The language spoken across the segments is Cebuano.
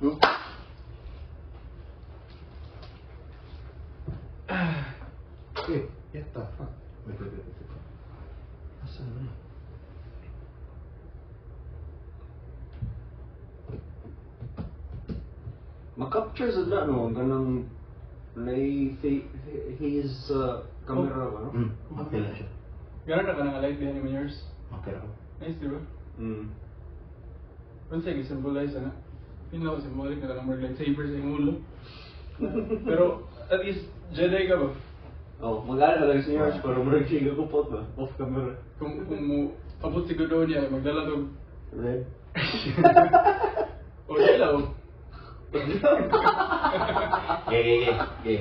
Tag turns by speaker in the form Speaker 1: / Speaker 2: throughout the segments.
Speaker 1: No?
Speaker 2: Eh, what the fuck? Wait, wait, wait, wait. Asa na?
Speaker 3: Ma-capture sa na, no? Ganang nay haze sa camera ba, no?
Speaker 2: Okay lang siya.
Speaker 1: Gano'n na ka nang light behind mo yours?
Speaker 2: Okay lang.
Speaker 1: Nice, di ba?
Speaker 3: Mm.
Speaker 1: Unsa yung symbolize ana? Yun lang symbolic na kanang lightsaber sa imong ulo. Pero at least Jedi ka ba?
Speaker 3: Oh, mag-ano lang si yours, pero murag siya gakupot ba? Off camera.
Speaker 1: Kung mo abot siguro niya magdala og
Speaker 3: Red.
Speaker 1: o yellow.
Speaker 2: Gay, gay, gay. Gay.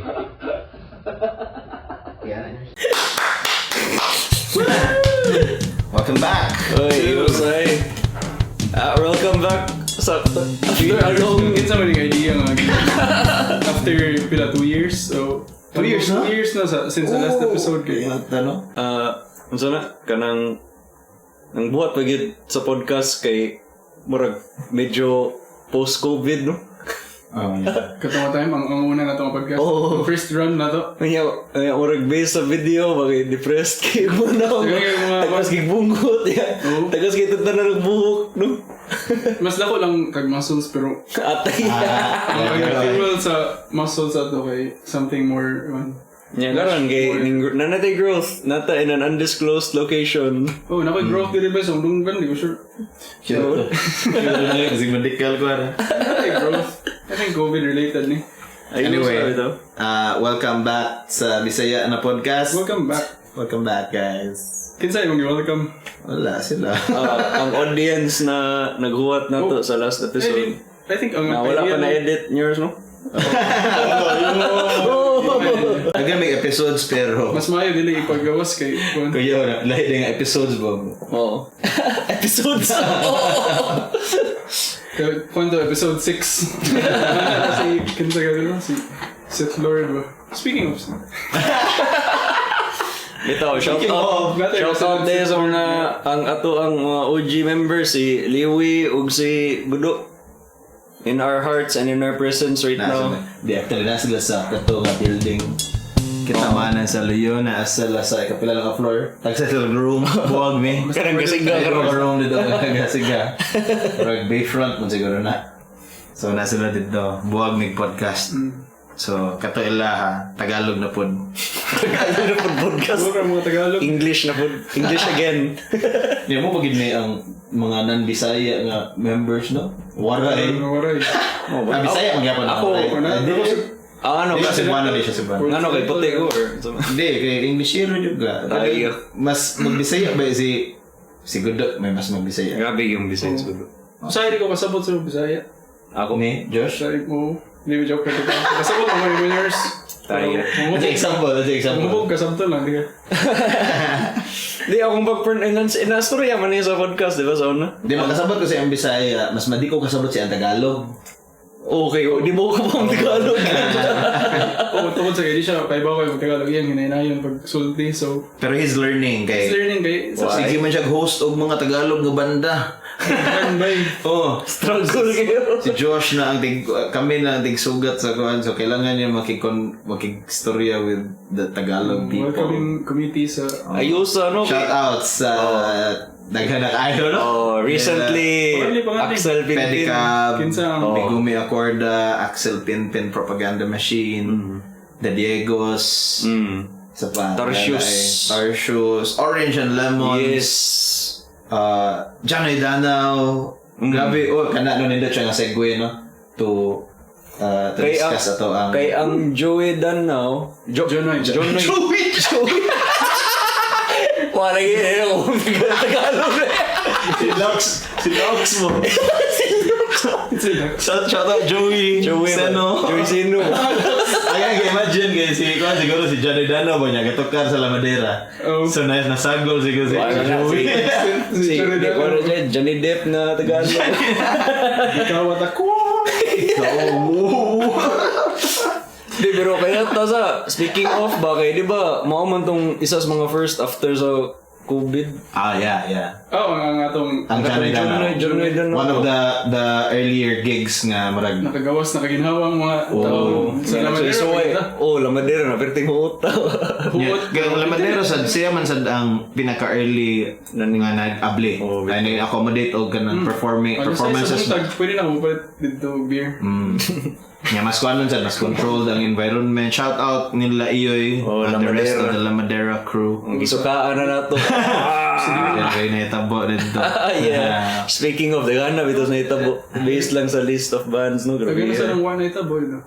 Speaker 2: Kaya na. Welcome back!
Speaker 3: Oy, Usay. Ah, welcome back sa after a long
Speaker 1: Kinsa man yung idea nga after pila 2 years, so
Speaker 2: 2 years na?
Speaker 1: 2 years na sa since the last episode kay
Speaker 2: Kaya no?
Speaker 3: Ah, unsa na kanang nang buhat pa gyud sa podcast kay murag medyo post COVID, no?
Speaker 2: Oh, yeah.
Speaker 1: Katong time ang una na tong podcast.
Speaker 3: Oo.
Speaker 1: Ang first run na to.
Speaker 3: Kanya, kanya murag based sa video bakit depressed kay mo na.
Speaker 1: Sige, yung mga-
Speaker 3: Tagas kay bungot ya.
Speaker 1: Oo.
Speaker 3: Tagas kay tanda na nagbuhok, no?
Speaker 1: Mas dako lang kag muscles pero
Speaker 3: Atay.
Speaker 1: ang fuel sa muscles ato kay something more man.
Speaker 3: Nya karon kay nanatay growth nata in an undisclosed location.
Speaker 1: Oh, nakoy growth diri ba sa dunggan, di ko sure.
Speaker 2: Sure. Kasi medical ko na.
Speaker 1: Nakoy growth. I think COVID related ni.
Speaker 3: Ay,
Speaker 2: Anyway,
Speaker 3: sorry daw.
Speaker 2: Welcome back sa Bisaya na podcast.
Speaker 1: Welcome back.
Speaker 2: Welcome back, guys.
Speaker 1: Kinsa imong welcome?
Speaker 2: Wala sila.
Speaker 3: Ah, ang audience na naghuwat na to sa last
Speaker 1: I
Speaker 3: episode.
Speaker 1: mean, I think ang
Speaker 3: Na wala pa na-edit yours, no?
Speaker 2: Nagka may episodes pero
Speaker 1: Mas maayo dili ipagawas kay kuan.
Speaker 2: Kuya, lahi din ang episodes ba?
Speaker 3: Oo. Episodes.
Speaker 1: Kay kuan to episode 6. Si kinsa ka ba? Si Sith Lord ba? Speaking of
Speaker 3: Ito, shout
Speaker 2: Speaking
Speaker 3: out.
Speaker 2: of,
Speaker 3: Shout out din sa mga ang ato ang mga OG members si Liwi ug si Gudo. In our hearts and in our presence right
Speaker 2: Nasa
Speaker 3: now.
Speaker 2: Di, actually, nasa sila sa kato nga building. Kita manan sa Leon, nasa sila sa ikapila lang ka floor. Tagsa sila room, buwag mi.
Speaker 3: Kanang gasiga
Speaker 2: Karon
Speaker 3: karon.
Speaker 2: room dito, gasiga. Rag bayfront man siguro na. So nasa sila dito, buwag mig podcast. So kato ila ha, Tagalog na pud.
Speaker 3: Tagalog na pod podcast.
Speaker 1: Welcome mga Tagalog.
Speaker 3: English na pod. English again.
Speaker 2: Di mo pagid may ang mga non-Bisaya nga members, no? Waray.
Speaker 1: Waray.
Speaker 2: Ah, Bisaya magyapon
Speaker 3: Ako,
Speaker 2: waray.
Speaker 1: ako na.
Speaker 2: Ah, di,
Speaker 3: Ah, ano
Speaker 2: di
Speaker 3: ba?
Speaker 2: siya Cebuano, di siya Cebuano.
Speaker 3: Ngano kay puti ko or
Speaker 2: Hindi, kay Englishero juga.
Speaker 3: Ay,
Speaker 2: Mas magbisaya ba si si Gudo, may mas magbisaya.
Speaker 3: Grabe yung Bisaya Gudo.
Speaker 1: Sorry di ko kasabot sa Bisaya.
Speaker 3: Ako.
Speaker 2: Ni Josh?
Speaker 1: Sorry mo. Hindi mo joke ka. Kasabot ang mga winners.
Speaker 3: Tayo.
Speaker 2: That's example, that's example.
Speaker 1: Mubog kasabto lang, di ka.
Speaker 3: Di akong pag inastorya man niya sa podcast, di ba sa una?
Speaker 2: Di makasabot ko sa iyang Bisaya, mas madi ko kasabot sa iyang Tagalog.
Speaker 3: Okay, oh, di mo ko pa Tagalog.
Speaker 1: Oo, tungkol sa kay di siya kay ba ko Tagalog iyang hinaynayon pag sulti. So,
Speaker 2: Pero he's learning
Speaker 1: he's
Speaker 2: kay
Speaker 1: learning kay sa
Speaker 2: Sige man siya host og mga Tagalog nga banda.
Speaker 1: bay.
Speaker 2: Oh,
Speaker 3: Struggle kayo.
Speaker 2: si Josh na ang tig kami na ang tigsugat sa kuan so kailangan niya makikon makigstorya with the Tagalog people.
Speaker 1: Welcoming committee sa
Speaker 3: Ayos ano.
Speaker 2: Shout out sa daghan na kayo no.
Speaker 3: Oh, recently
Speaker 1: Pangali, pangali.
Speaker 3: Axel Pinpin.
Speaker 2: Pedicab,
Speaker 1: Kinsa ang
Speaker 3: Oh.
Speaker 2: Megumi Acorda, Axel Pinpin Propaganda Machine, The Diegos, sa pa,
Speaker 3: Tarsius.
Speaker 2: Tarsius, Orange and Lemons,
Speaker 3: Yes.
Speaker 2: Johnny Danao. Grabe, oh, kana no nindot siya nga segue no to to
Speaker 3: Kay ang,
Speaker 2: discuss ato ang
Speaker 3: kay ang Joey Danao.
Speaker 1: Jonoy.
Speaker 3: Jonoy.
Speaker 2: Joey!
Speaker 3: Joey. Wala yun eh. Ako Tagalog na.
Speaker 2: Si Lux, si Lux mo. Shout out Joey.
Speaker 3: Joey.
Speaker 2: Seno.
Speaker 3: Joey Seno.
Speaker 2: Ay, ay, imagine guys, si kuan siguro si Johnny Dano ba niya gatukar sa La Madera.
Speaker 1: Oh.
Speaker 2: So nice nasagol siguro si
Speaker 3: Wala na,
Speaker 2: Joey.
Speaker 3: Si,
Speaker 1: Si Johnny
Speaker 3: di ko
Speaker 1: Danao.
Speaker 3: na siya, Johnny Depp na Tagalog.
Speaker 1: Ikaw at ako.
Speaker 2: Oh.
Speaker 3: Di, pero kaya ta sa, speaking of ba, kay, di ba, mao man tong isa sa mga first after sa COVID.
Speaker 2: Ah, yeah.
Speaker 1: Oh, ang atong
Speaker 2: Ang John Dano.
Speaker 3: John Dano.
Speaker 2: One of the earlier gigs nga murag
Speaker 1: nakagawas, nakaginhawang mga tao sa Lamadero.
Speaker 3: Suway.
Speaker 1: Kita.
Speaker 3: Oh, Lamadero na perting huot.
Speaker 2: Yeah, kaya ang Lamadero sad siya man sad ang pinaka-early nga nag-abli.
Speaker 3: Oh,
Speaker 2: Ay nag-accommodate og kanang performing
Speaker 1: Ano sa
Speaker 2: performances
Speaker 1: isang tag, pwede na mo palit dito og beer.
Speaker 2: Nga mas kuan man sad, mas controlled ang environment. Shout out nila Iyoy
Speaker 3: Oh,
Speaker 2: and the rest
Speaker 3: Lamadera.
Speaker 2: of the Lamadera crew.
Speaker 3: Ang gisukaan na nato.
Speaker 2: Ah, kay nahitabo dito.
Speaker 3: Yeah. Speaking of, the na bitaw na itabo. Based lang sa list of bands, no? Grabe.
Speaker 1: Tagay na sa nang one night boy, no?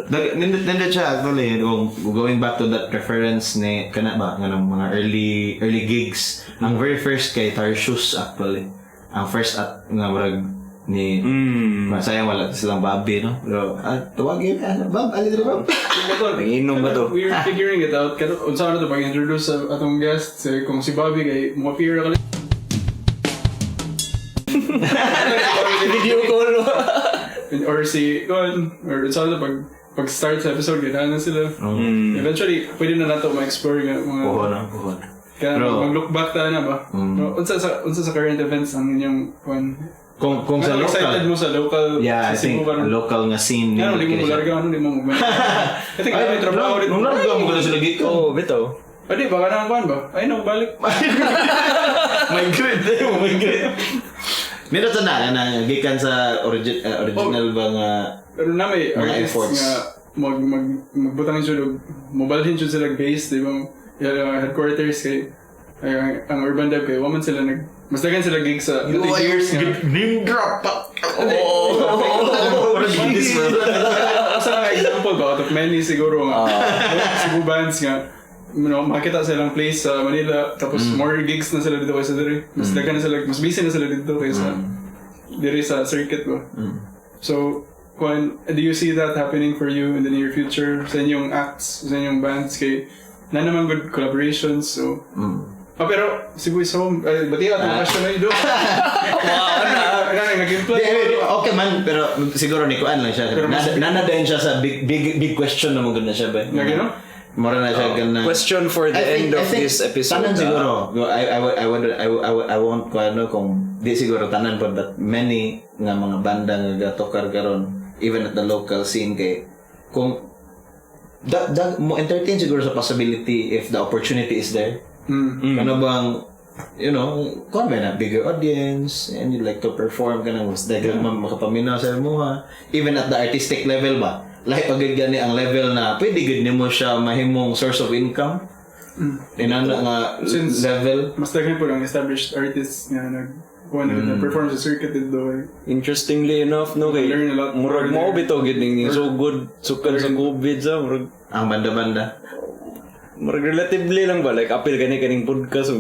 Speaker 2: Nindot siya actually, kung going back to that reference ni kana ba nga ng mga early early gigs, ang very first kay Tarsius, actually ang first at nga murag ni masayang wala silang Bobby, no, pero tawagin ka Bob, ali diri, Bob.
Speaker 3: Nanginom ba to?
Speaker 1: We're figuring it out. Kaya unsa na to pag-introduce sa atong guest, eh, kung si Bobby kay mo appear ka.
Speaker 3: Video call.
Speaker 1: Or si kuan or unsa na to pag start sa episode ganahan na sila. Eventually pwede na nato ma-explore nga mga
Speaker 2: Oo na, oo na.
Speaker 1: kaya mag-look back ta na ba? Pero unsa sa current events ang inyong kuan?
Speaker 2: Kung sa
Speaker 1: Ano excited
Speaker 2: local
Speaker 1: mo sa local
Speaker 2: yeah,
Speaker 1: sa
Speaker 2: I think
Speaker 1: Cebu karon?
Speaker 2: local nga scene
Speaker 1: Ano, di mo
Speaker 2: kini siya.
Speaker 1: mularga, ano, di mo mo. I think may trabaho rin.
Speaker 2: Nung larga mo gud sila gito.
Speaker 3: Oh, bitaw.
Speaker 1: Pwede, baka naman kuan ba? Ay, no, balik.
Speaker 2: My God, oh my God. Nindot sa na, na gikan sa original ba nga
Speaker 1: Pero na may
Speaker 2: mga
Speaker 1: artists
Speaker 2: efforts.
Speaker 1: nga mag mag magbutang jud og mobalhin jud sila base, di ba? Yeah, headquarters kay ay, ang Urban Dub kay wa man sila nag mas daghan sila gig sa years nga.
Speaker 2: Name drop pa. Oh,
Speaker 1: Sa nga example ba, out of many siguro nga Cebu bands nga makita silang place sa Manila, tapos more gigs na sila dito kaysa diri. Mas daghan na sila, mas busy na sila dito kaysa diri sa circuit ba. So, kung, do you see that happening for you in the near future sa inyong acts, sa inyong bands, kay na naman good collaborations, so Ah, pero Cebu is home. Ay, bati atong question na yun. Wow, na. Nag-imply.
Speaker 2: Okay man, pero siguro ni kuan lang siya.
Speaker 1: Pero mas-
Speaker 2: Nana din siya sa big big big question na mo gud na siya ba.
Speaker 1: Nga gano?
Speaker 2: Mura na siya ganun.
Speaker 3: Question for the
Speaker 2: I
Speaker 3: end
Speaker 2: I
Speaker 3: of this episode.
Speaker 2: Tanan siguro. I won't ko ano kung di siguro tanan pa, but many nga mga banda nga gatokar karon even at the local scene kay kung da, mo entertain siguro sa possibility if the opportunity is there. Ano bang kung ba na bigger audience and you like to perform ka nang mas daghan man makapaminaw sa imuha, even at the artistic level ba, lahi pa gud gani ang level na pwede gud nimo siya mahimong source of income inana nga level.
Speaker 1: Mas daghan po ang established artists nga nag kuan na perform sa circuit dito eh.
Speaker 3: Interestingly enough, no, kay
Speaker 1: Learn a lot
Speaker 3: murag
Speaker 1: more
Speaker 3: mo bitaw gid ning so good sukan sa COVID sa murag
Speaker 2: Ang banda-banda.
Speaker 3: Murag relatively lang ba, like apil gani kaning podcast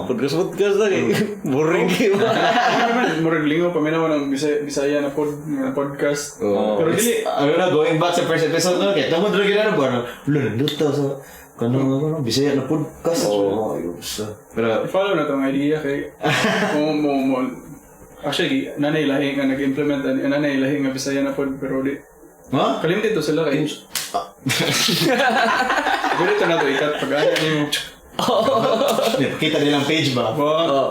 Speaker 3: podcast podcast lang eh. Boring kay ba.
Speaker 1: Ano naman, murag lingaw paminaw ng Bisaya na pod nga podcast.
Speaker 2: Oh.
Speaker 1: Pero dili
Speaker 2: Ano na, going back sa first episode, no, kaya tungod rin na ba, no, wala, nandito sa kanang ano, Bisaya na podcast. Oh, ayos. Pero
Speaker 1: I-follow na tong idea kay mo mo mo actually nanay lahi nga nag-implement ani, nanay lahi nga Bisaya na pod, pero di
Speaker 2: Ha?
Speaker 1: kalimti to sila kay Pwede to na to ikat pag ano nimo.
Speaker 2: Kita nilang page ba?
Speaker 1: Wow.
Speaker 3: Oh.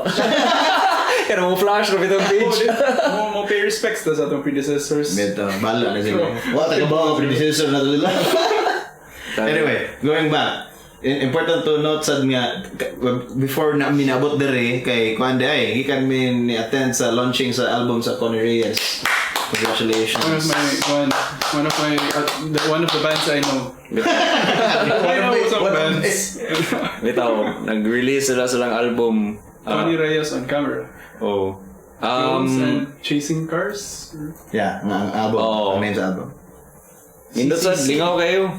Speaker 3: Kaya mo flash ra bitong page.
Speaker 1: Mo pay respects to sa atong predecessors.
Speaker 2: Beto, bala na sila. Wa taga ba predecessor na to sila. Anyway, going back. Important to note sad nga before na minabot dere kay kuan di ay gikan mi ni attend sa launching sa album sa Connie Reyes. Congratulations.
Speaker 1: One of the bands I know. I know some
Speaker 2: One of
Speaker 1: bands.
Speaker 3: Bitaw, nag-release sila silang album.
Speaker 1: Tony Reyes on camera.
Speaker 3: Oh.
Speaker 1: Clones and Chasing Cars.
Speaker 2: Yeah, nga ang album.
Speaker 3: Oo.
Speaker 2: Ang name sa album.
Speaker 3: Nindot sa lingaw kayo.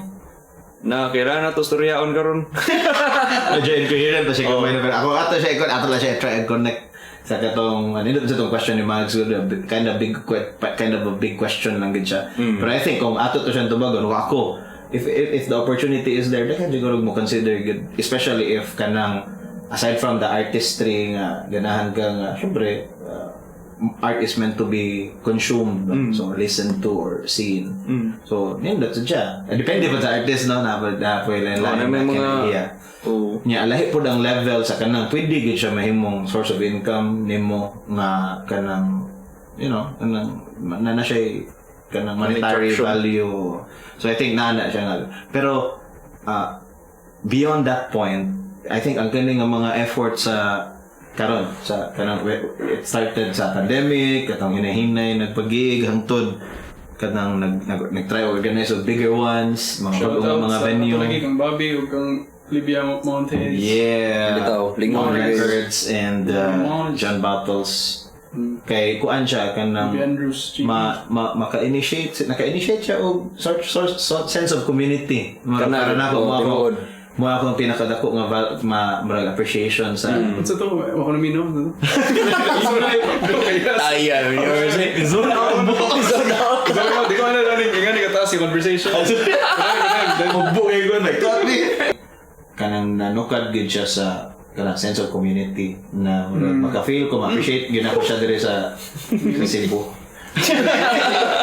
Speaker 3: Na kailangan na to storyaon karon.
Speaker 2: Medyo incoherent na siya gamay na, pero ako ato siya ikon ato lang siya try and connect sa katong ano sa tong question ni Mags, kind of a big question lang gid siya. Pero I think kung ato to siyang tubagon, kung ako, if the opportunity is there, daghan siguro mo consider gud, especially if kanang aside from the artistry nga ganahan ka nga syempre art is meant to be consumed ba? So listened to or seen. So nindot sa siya. Eh, depende pa sa artist, no, na na pwede
Speaker 3: Oh,
Speaker 2: lain
Speaker 3: na may
Speaker 2: na idea. Nya lahi pod ang level sa kanang pwede gid siya mahimong source of income nimo nga kanang kanang na siya kanang monetary
Speaker 3: traction.
Speaker 2: Value. So I think naa na siya nga. Pero beyond that point, I think ang kaning nga mga effort sa karon sa kanang it started sa pandemic, katong hinahinay nagpagig hangtod kanang nag nag-try organize og bigger ones, mga
Speaker 1: Shout
Speaker 2: bagong
Speaker 1: out
Speaker 2: mga
Speaker 1: sa
Speaker 2: venue.
Speaker 1: ato lagi kang Bobby ug kang Libya Mountains.
Speaker 2: Yeah.
Speaker 3: Bitaw, lingaw
Speaker 2: Mon
Speaker 3: na guys.
Speaker 2: Records and
Speaker 1: Mon.
Speaker 2: John Bottles. Kay kuan siya kanang
Speaker 1: Bobby Andrews. G.
Speaker 2: ma, ma maka-initiate naka-initiate siya og sort sense of community. Mara
Speaker 3: Kana,
Speaker 2: para na ako
Speaker 3: oh,
Speaker 2: mo ako
Speaker 3: tinuod.
Speaker 2: mo akong pinakadako nga murag appreciation sa
Speaker 1: What's ito? Ako na mino.
Speaker 3: Taya,
Speaker 2: Zone out.
Speaker 3: Zone out.
Speaker 1: Di ko ano lang yung nga kataas yung conversation.
Speaker 2: Mugbo ko kanang nanukad gid siya sa kanang sense of community na murag maka-feel ko, ma-appreciate gyud ako siya diri sa Cebu.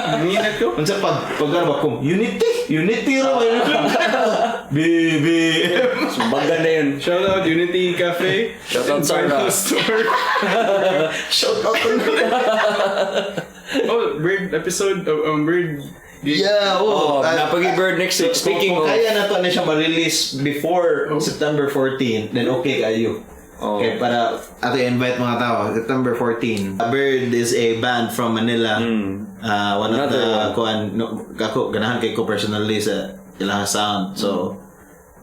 Speaker 1: Nanginat ko.
Speaker 2: Unsa pag pag ba kung unity, unity ra ba? BBM.
Speaker 3: Sumbagan na yun.
Speaker 1: Shout out Unity Cafe.
Speaker 3: Shout out Sarah.
Speaker 1: Vinyl Store.
Speaker 2: Shout out to
Speaker 1: Oh, bird episode. Oh, bird gig.
Speaker 2: Yeah,
Speaker 3: Oh,
Speaker 2: oh.
Speaker 3: napagi-bird next week. Speaking
Speaker 2: kung
Speaker 3: of,
Speaker 2: kaya na to na siya ma-release before September 14, then okay kayo.
Speaker 3: Oh.
Speaker 2: Okay, para ato invite mga tao, September 14. A Bird is a band from Manila. One of
Speaker 3: Another
Speaker 2: the
Speaker 3: one.
Speaker 2: kuan no, ako ganahan kay ko personally sa ilang sound. So,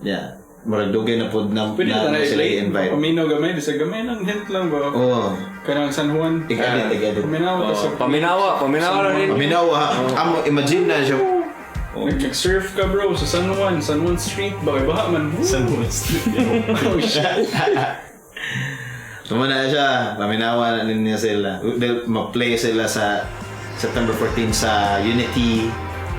Speaker 2: yeah. Murag dugay na pod na,
Speaker 1: Pwede
Speaker 2: na,
Speaker 1: na
Speaker 2: na sila
Speaker 1: i-play.
Speaker 2: i-invite.
Speaker 1: Paminaw gamay. Bisag gamay lang. Hint lang ba?
Speaker 2: Oh,
Speaker 1: Kanang San Juan.
Speaker 2: i-edit, i-edit.
Speaker 1: Paminaw.
Speaker 3: Oh, paminawa, paminawa lang din.
Speaker 2: Paminaw ha. Amo imagine na siya.
Speaker 1: Nag-surf ka, bro, sa San Juan, San Juan Street ba? Kay baha man.
Speaker 2: San Juan Street.
Speaker 1: Oh shit.
Speaker 2: Tuma na siya, paminawa na ninyo sila. They'll ma-play sila sa September 14 sa Unity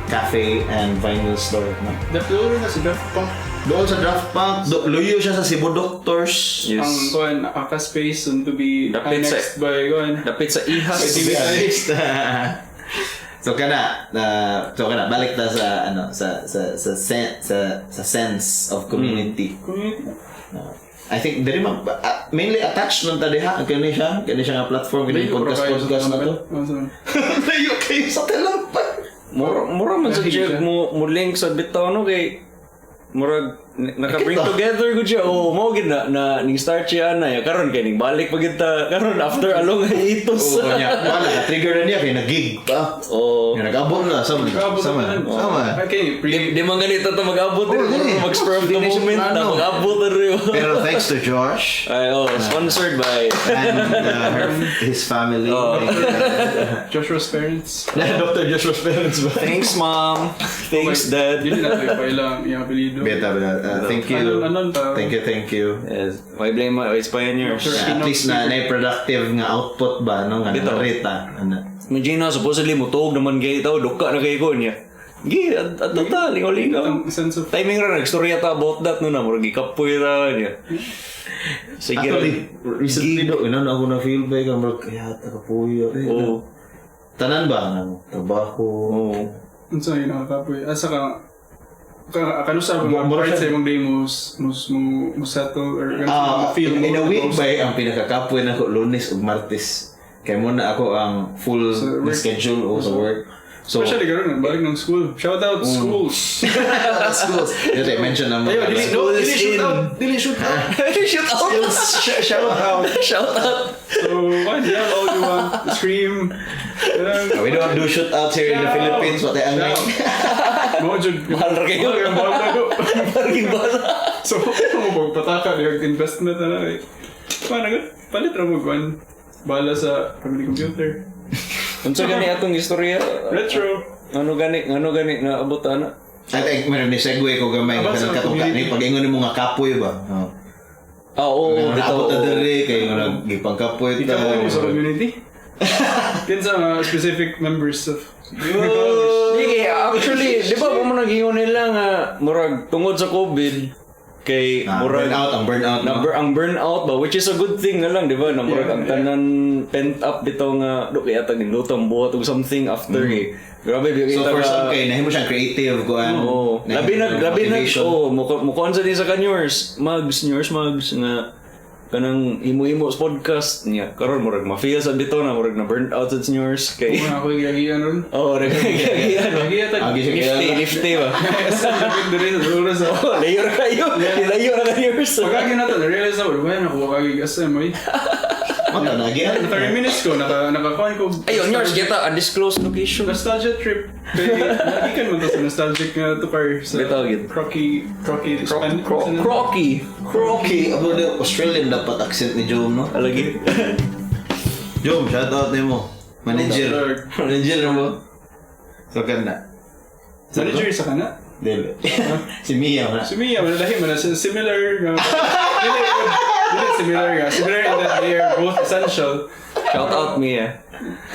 Speaker 2: Cafe and Vinyl Store. No?
Speaker 1: Dapat na si Daft Punk.
Speaker 2: Doon sa Draft Punk, luyo siya sa Cebu Doctors.
Speaker 3: Yes.
Speaker 1: Ang kuan Aka Space soon to be
Speaker 3: Dapit sa-
Speaker 1: annexed by kuan.
Speaker 3: Dapit sa ihas.
Speaker 2: So kana balik ta sa ano sa sense of community.
Speaker 1: Community.
Speaker 2: I think diri man mainly attached nun ta diha kani siya nga platform, kani podcast podcast na to. Layo kayo sa Talamban.
Speaker 3: Mura man sa
Speaker 1: Lahi
Speaker 3: jig
Speaker 1: siya.
Speaker 3: mo link sa bitaw, no, kay murag naka-bring
Speaker 2: Kita.
Speaker 3: together gud siya. Oh, mo gid na ning start siya na ya karon kay ning balik pa gid ta karon after a long hiatus.
Speaker 2: Oo, niya. Wala, trigger na niya kay nag-gig pa.
Speaker 3: Oh.
Speaker 2: Nga nag-abot na sama. Sama. Sama.
Speaker 1: Okay, pre
Speaker 3: Di man ganito ta mag-abot
Speaker 2: Oh,
Speaker 3: din.
Speaker 2: dili.
Speaker 3: Mag-spur of the
Speaker 2: Di na siya
Speaker 3: moment na
Speaker 2: plano.
Speaker 3: mag-abot na rin.
Speaker 2: Pero thanks to Josh
Speaker 3: Ay, oh, sponsored by
Speaker 2: and his family.
Speaker 3: Oh.
Speaker 2: Thank you.
Speaker 1: Joshua's parents.
Speaker 2: Dr. Joshua's parents ba?
Speaker 3: Thanks, Mom. Thanks, Dad.
Speaker 1: Dili na tayo pa ilang iyang apelyido.
Speaker 2: Beta, beta. Thank you.
Speaker 1: Anon, anon ta.
Speaker 2: Thank you, thank you.
Speaker 3: Yes. Why blame my it's pioneers?
Speaker 1: Sure.
Speaker 2: At least na productive nga output ba no nga
Speaker 3: Bitaw.
Speaker 2: narita ano.
Speaker 3: Imagine na, supposedly mutog naman kay itaw, duka na kay ko niya. Gi, at ta, lingaw-lingaw.
Speaker 1: Ang sense of
Speaker 3: Timing ra, nagstorya ta about that no na, murag gikapoy ra niya. Sige ra.
Speaker 2: Actually, recently do, ino na ako na feel ba ka murag kaya ta kapuyo eh.
Speaker 3: Oo.
Speaker 2: Tanan ba ng trabaho?
Speaker 3: Oo.
Speaker 1: Unsa yun nakakapoy? Asa ka kanusa ba mga
Speaker 2: Mura
Speaker 1: part
Speaker 2: siya-
Speaker 1: sa imong day mo settle or kanusa
Speaker 2: Ah,
Speaker 1: mo feel
Speaker 2: in a
Speaker 1: mo
Speaker 2: week
Speaker 1: most-
Speaker 2: ba ang pinakakapoy na ko Lunes ug Martes. Kay mo na ako ang full
Speaker 1: Sa
Speaker 2: na
Speaker 1: work.
Speaker 2: schedule o sa work. So,
Speaker 1: Especially karon balik ng school. Shout out schools.
Speaker 2: Schools. Yun, I mention ang
Speaker 1: Ayo,
Speaker 2: mga
Speaker 1: dili no,
Speaker 3: Schools
Speaker 1: dili shoot
Speaker 3: in.
Speaker 1: out, dili shoot out.
Speaker 3: Shoot out!
Speaker 2: Shout out.
Speaker 3: Shout out!
Speaker 1: So, why yell all you want, scream.
Speaker 2: We don't do shootouts here in the
Speaker 1: Shout.
Speaker 2: Philippines. What the angay.
Speaker 1: Mo jud.
Speaker 3: Mahal ra kayo.
Speaker 1: Mahal ra mahal ra ko.
Speaker 3: Parang bala.
Speaker 1: So, mo pataka di investment na na. Eh. Paano gud? Palit ra mo kuan bala sa family computer.
Speaker 3: Unsa gani atong istorya?
Speaker 1: Retro.
Speaker 3: Ano gani na abot ana?
Speaker 2: I think meron ni segue ko gamay
Speaker 1: About
Speaker 2: kanang
Speaker 1: sa
Speaker 2: katuka
Speaker 1: community.
Speaker 2: ni pag-ingon nimo nga kapoy ba. Oh.
Speaker 3: Ah, oo,
Speaker 2: Nga
Speaker 3: bitaw.
Speaker 2: naabot na diri kay nga gipangkapoy ta.
Speaker 1: Ikaw mo sa community. Kinsa mga specific members of
Speaker 3: Di kay actually, di ba mo nagingon nila nga murag tungod sa COVID, Kay
Speaker 2: Ah,
Speaker 3: murag
Speaker 2: burnout, ang burnout,
Speaker 3: na
Speaker 2: no?
Speaker 3: ang burnout ba, which is a good thing na lang, di ba? Na murag ang tanan pent up bitaw nga do kaya tag niluto ang buhat og something after eh. Grabe biya
Speaker 2: So
Speaker 3: kita
Speaker 2: for
Speaker 3: ka-
Speaker 2: some kay nahimo siyang creative kuan.
Speaker 3: Oo.
Speaker 2: Nahimo
Speaker 3: Labi na
Speaker 2: motivation.
Speaker 3: oh, mo sa din sa kanyors, mugs, nyors mugs nga kanang himo-himo sa podcast niya. Karon murag ma-feel sa dito na murag na burnt out sa nyors kay.
Speaker 1: Kung ako giyagian ron.
Speaker 3: Oh, nagkagian.
Speaker 1: Giyagian ta.
Speaker 2: Agi siya
Speaker 3: Nifty,
Speaker 2: kaya.
Speaker 3: nifty ba?
Speaker 1: Diri sa oras.
Speaker 3: Oh, layo ra kayo. Layo ra kanyors.
Speaker 1: Pagkagi na to, na-realize na, wala na ako kagi SM, oy.
Speaker 2: Mata na giyan.
Speaker 1: Naka-reminisce ko, nakakuhan ko.
Speaker 3: Ayun, nyors kita undisclosed location.
Speaker 1: Nostalgia trip. Kay, nagikan man to sa nostalgic nga tukar sa
Speaker 3: Bitaw, gid.
Speaker 1: Crocky, Crocky,
Speaker 3: Crocky.
Speaker 2: Crocky, abo na Australian dapat accent ni Jom, no?
Speaker 3: Alagi.
Speaker 2: Jom, shout out nimo. Manager.
Speaker 1: Lord.
Speaker 2: Manager mo. So kana.
Speaker 1: Manager sa kana.
Speaker 2: Dili. Si Mia man.
Speaker 1: Si Mia, wala lahi man na similar nga. Dili similar nga. Similar in that they are both essential.
Speaker 3: Shout out Mia.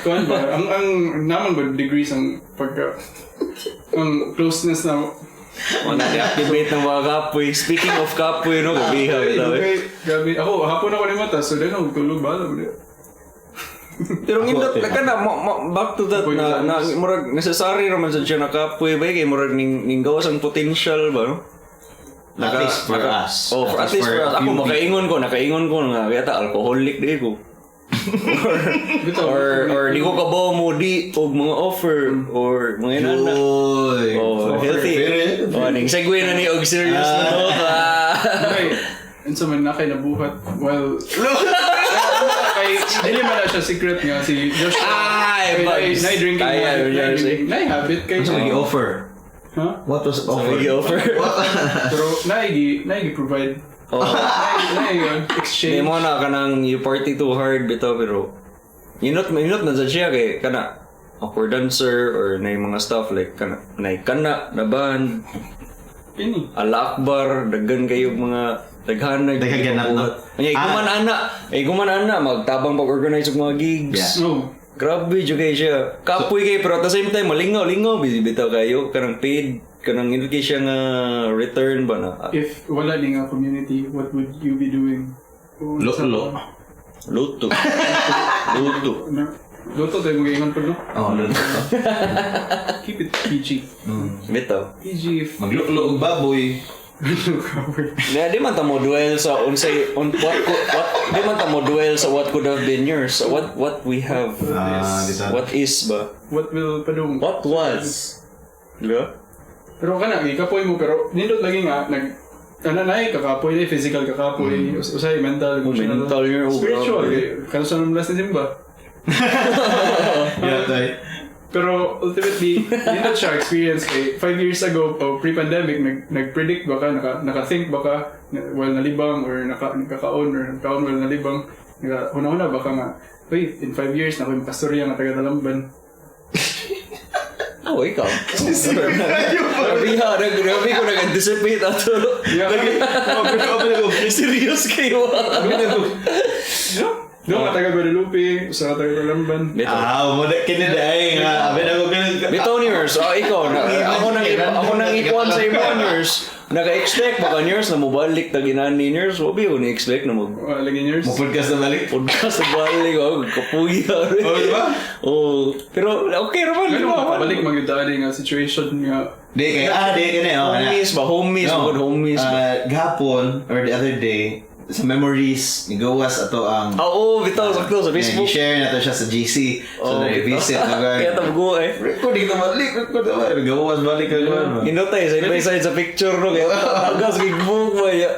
Speaker 1: Kuan ba? Ang naman ba degrees ang pagka ang closeness na
Speaker 3: Wala deactivate ng mga kapoy. Speaking of kapoy, no, gabi ha,
Speaker 1: Ay,
Speaker 3: bitaw, eh.
Speaker 1: okay. Grabe. Ako, hapon ako ni mata, so dahil ako tulog ba? Alam mo na.
Speaker 3: Pero ang indot, kana back to that
Speaker 1: Kapoy
Speaker 3: na
Speaker 1: times.
Speaker 3: murag necessary raman sa siya na kapoy ba kay murag ning gawas ang potential ba, no?
Speaker 2: At least for us.
Speaker 3: Oh, for, at least for us.
Speaker 2: a
Speaker 3: Ako
Speaker 2: few
Speaker 3: nakaingon ko nga kaya ta alcoholic di ko. or,
Speaker 1: Bitaw.
Speaker 3: or di ko kabaw mo di og mga offer or mga inana.
Speaker 2: Joy.
Speaker 3: Oh, healthy. Oh, ning segue na ni og serious na note. Ah.
Speaker 1: Okay. Unsa man na kay nabuhat while kay dili man na siya secret nga si Joshua.
Speaker 3: Ay,
Speaker 1: Kay
Speaker 3: bugs.
Speaker 1: Nay drinking
Speaker 3: Kaya,
Speaker 1: habit, nay
Speaker 3: Josh, eh.
Speaker 1: nay habit kay
Speaker 2: Ano may offer?
Speaker 1: Huh?
Speaker 2: What was offer?
Speaker 3: Sige, offer.
Speaker 1: Pero naigi provide.
Speaker 3: Oh.
Speaker 1: Naigi
Speaker 3: Di
Speaker 1: exchange.
Speaker 3: mo na kanang you party too hard bitaw pero inot na sa siya kay kana awkward dancer or na yung mga stuff like kana na kana na band
Speaker 1: Kini.
Speaker 3: Ala Akbar daghan kayo mga daghan na
Speaker 2: Daghan ganap, no?
Speaker 3: Nya guman ana, ay guman ana magtabang pag-organize og mga gigs.
Speaker 2: Yeah.
Speaker 1: No.
Speaker 3: Grabe jud kay siya. Kapoy kay pero at the same time malingaw lingaw busy bitaw kayo kanang paid kanang indot kay siya nga return ba na.
Speaker 1: If wala ni nga community, what would you be doing? Kung
Speaker 2: Lo-
Speaker 1: sa-
Speaker 2: lo.
Speaker 3: Luto. Luto.
Speaker 1: Na, luto tayo mag-ingon po, no?
Speaker 2: Oh, luto.
Speaker 1: Keep it PG.
Speaker 3: Bitaw.
Speaker 1: PG if
Speaker 2: Magluklo og baboy.
Speaker 3: Na di man ta mo dwell sa unsay on what could, what di man ta mo dwell sa what could have been yours. So what we have.
Speaker 2: Ah, bitaw.
Speaker 3: What is ba?
Speaker 1: What will padung?
Speaker 3: What was? Di ba?
Speaker 1: Pero kana gikapoy mo pero nindot lagi nga nag ano na kakapoy na physical kakapoy usay mental emotional
Speaker 3: mental yun, oh,
Speaker 1: spiritual
Speaker 3: grabe.
Speaker 1: kay kano sa last ni Simba.
Speaker 2: Yeah, tay.
Speaker 1: Pero ultimately nindot siya experience kay 5 years ago o pre-pandemic nag-predict ba ka naka-think ba ka while nalibang or nagkakaon or nagkaon while nalibang naka huna-huna ba ka nga wait in 5 years na ko makastorya nga taga Talamban.
Speaker 3: Oh, ikaw. Grabe ha, grabe ko nag-anticipate ato.
Speaker 1: Yeah.
Speaker 3: Serious kayo. ah.
Speaker 1: No? No, ka taga Guadalupe, usa ka taga Talamban.
Speaker 3: Bitaw.
Speaker 2: Ah, mo na kini day nga. Abi na ko kini.
Speaker 3: Bitaw ni Ers, oh, ikaw, na, ako nang ikuan sa imo Ers. Naka-expect ba ka Ers na mobalik ta ginani Ers? Wabi ko ni-expect na mag
Speaker 1: Lagi years.
Speaker 2: Mo podcast na balik.
Speaker 3: podcast na balik oh, kapuya.
Speaker 2: Oh, di ba?
Speaker 3: Oh, pero okay raman, di
Speaker 1: Ano
Speaker 3: ba?
Speaker 1: balik magyud nga situation nga
Speaker 2: Di kay ah di kini oh. kana.
Speaker 3: Homies ba? Homies,
Speaker 2: No.
Speaker 3: no. Homies ba?
Speaker 2: Gahapon or the other day sa memories ni Gawas ato ang
Speaker 3: Ah, oo, bitaw, sakto sa Facebook.
Speaker 2: share na to siya sa GC. So
Speaker 3: Oh,
Speaker 2: na-revisit na ba.
Speaker 3: Kaya tabugo eh.
Speaker 2: Recording na balik, record na balik. Gawas balik ka ba?
Speaker 3: Hindot tayo, side by side sa picture no. Kaya tagas gigbuk ba ya.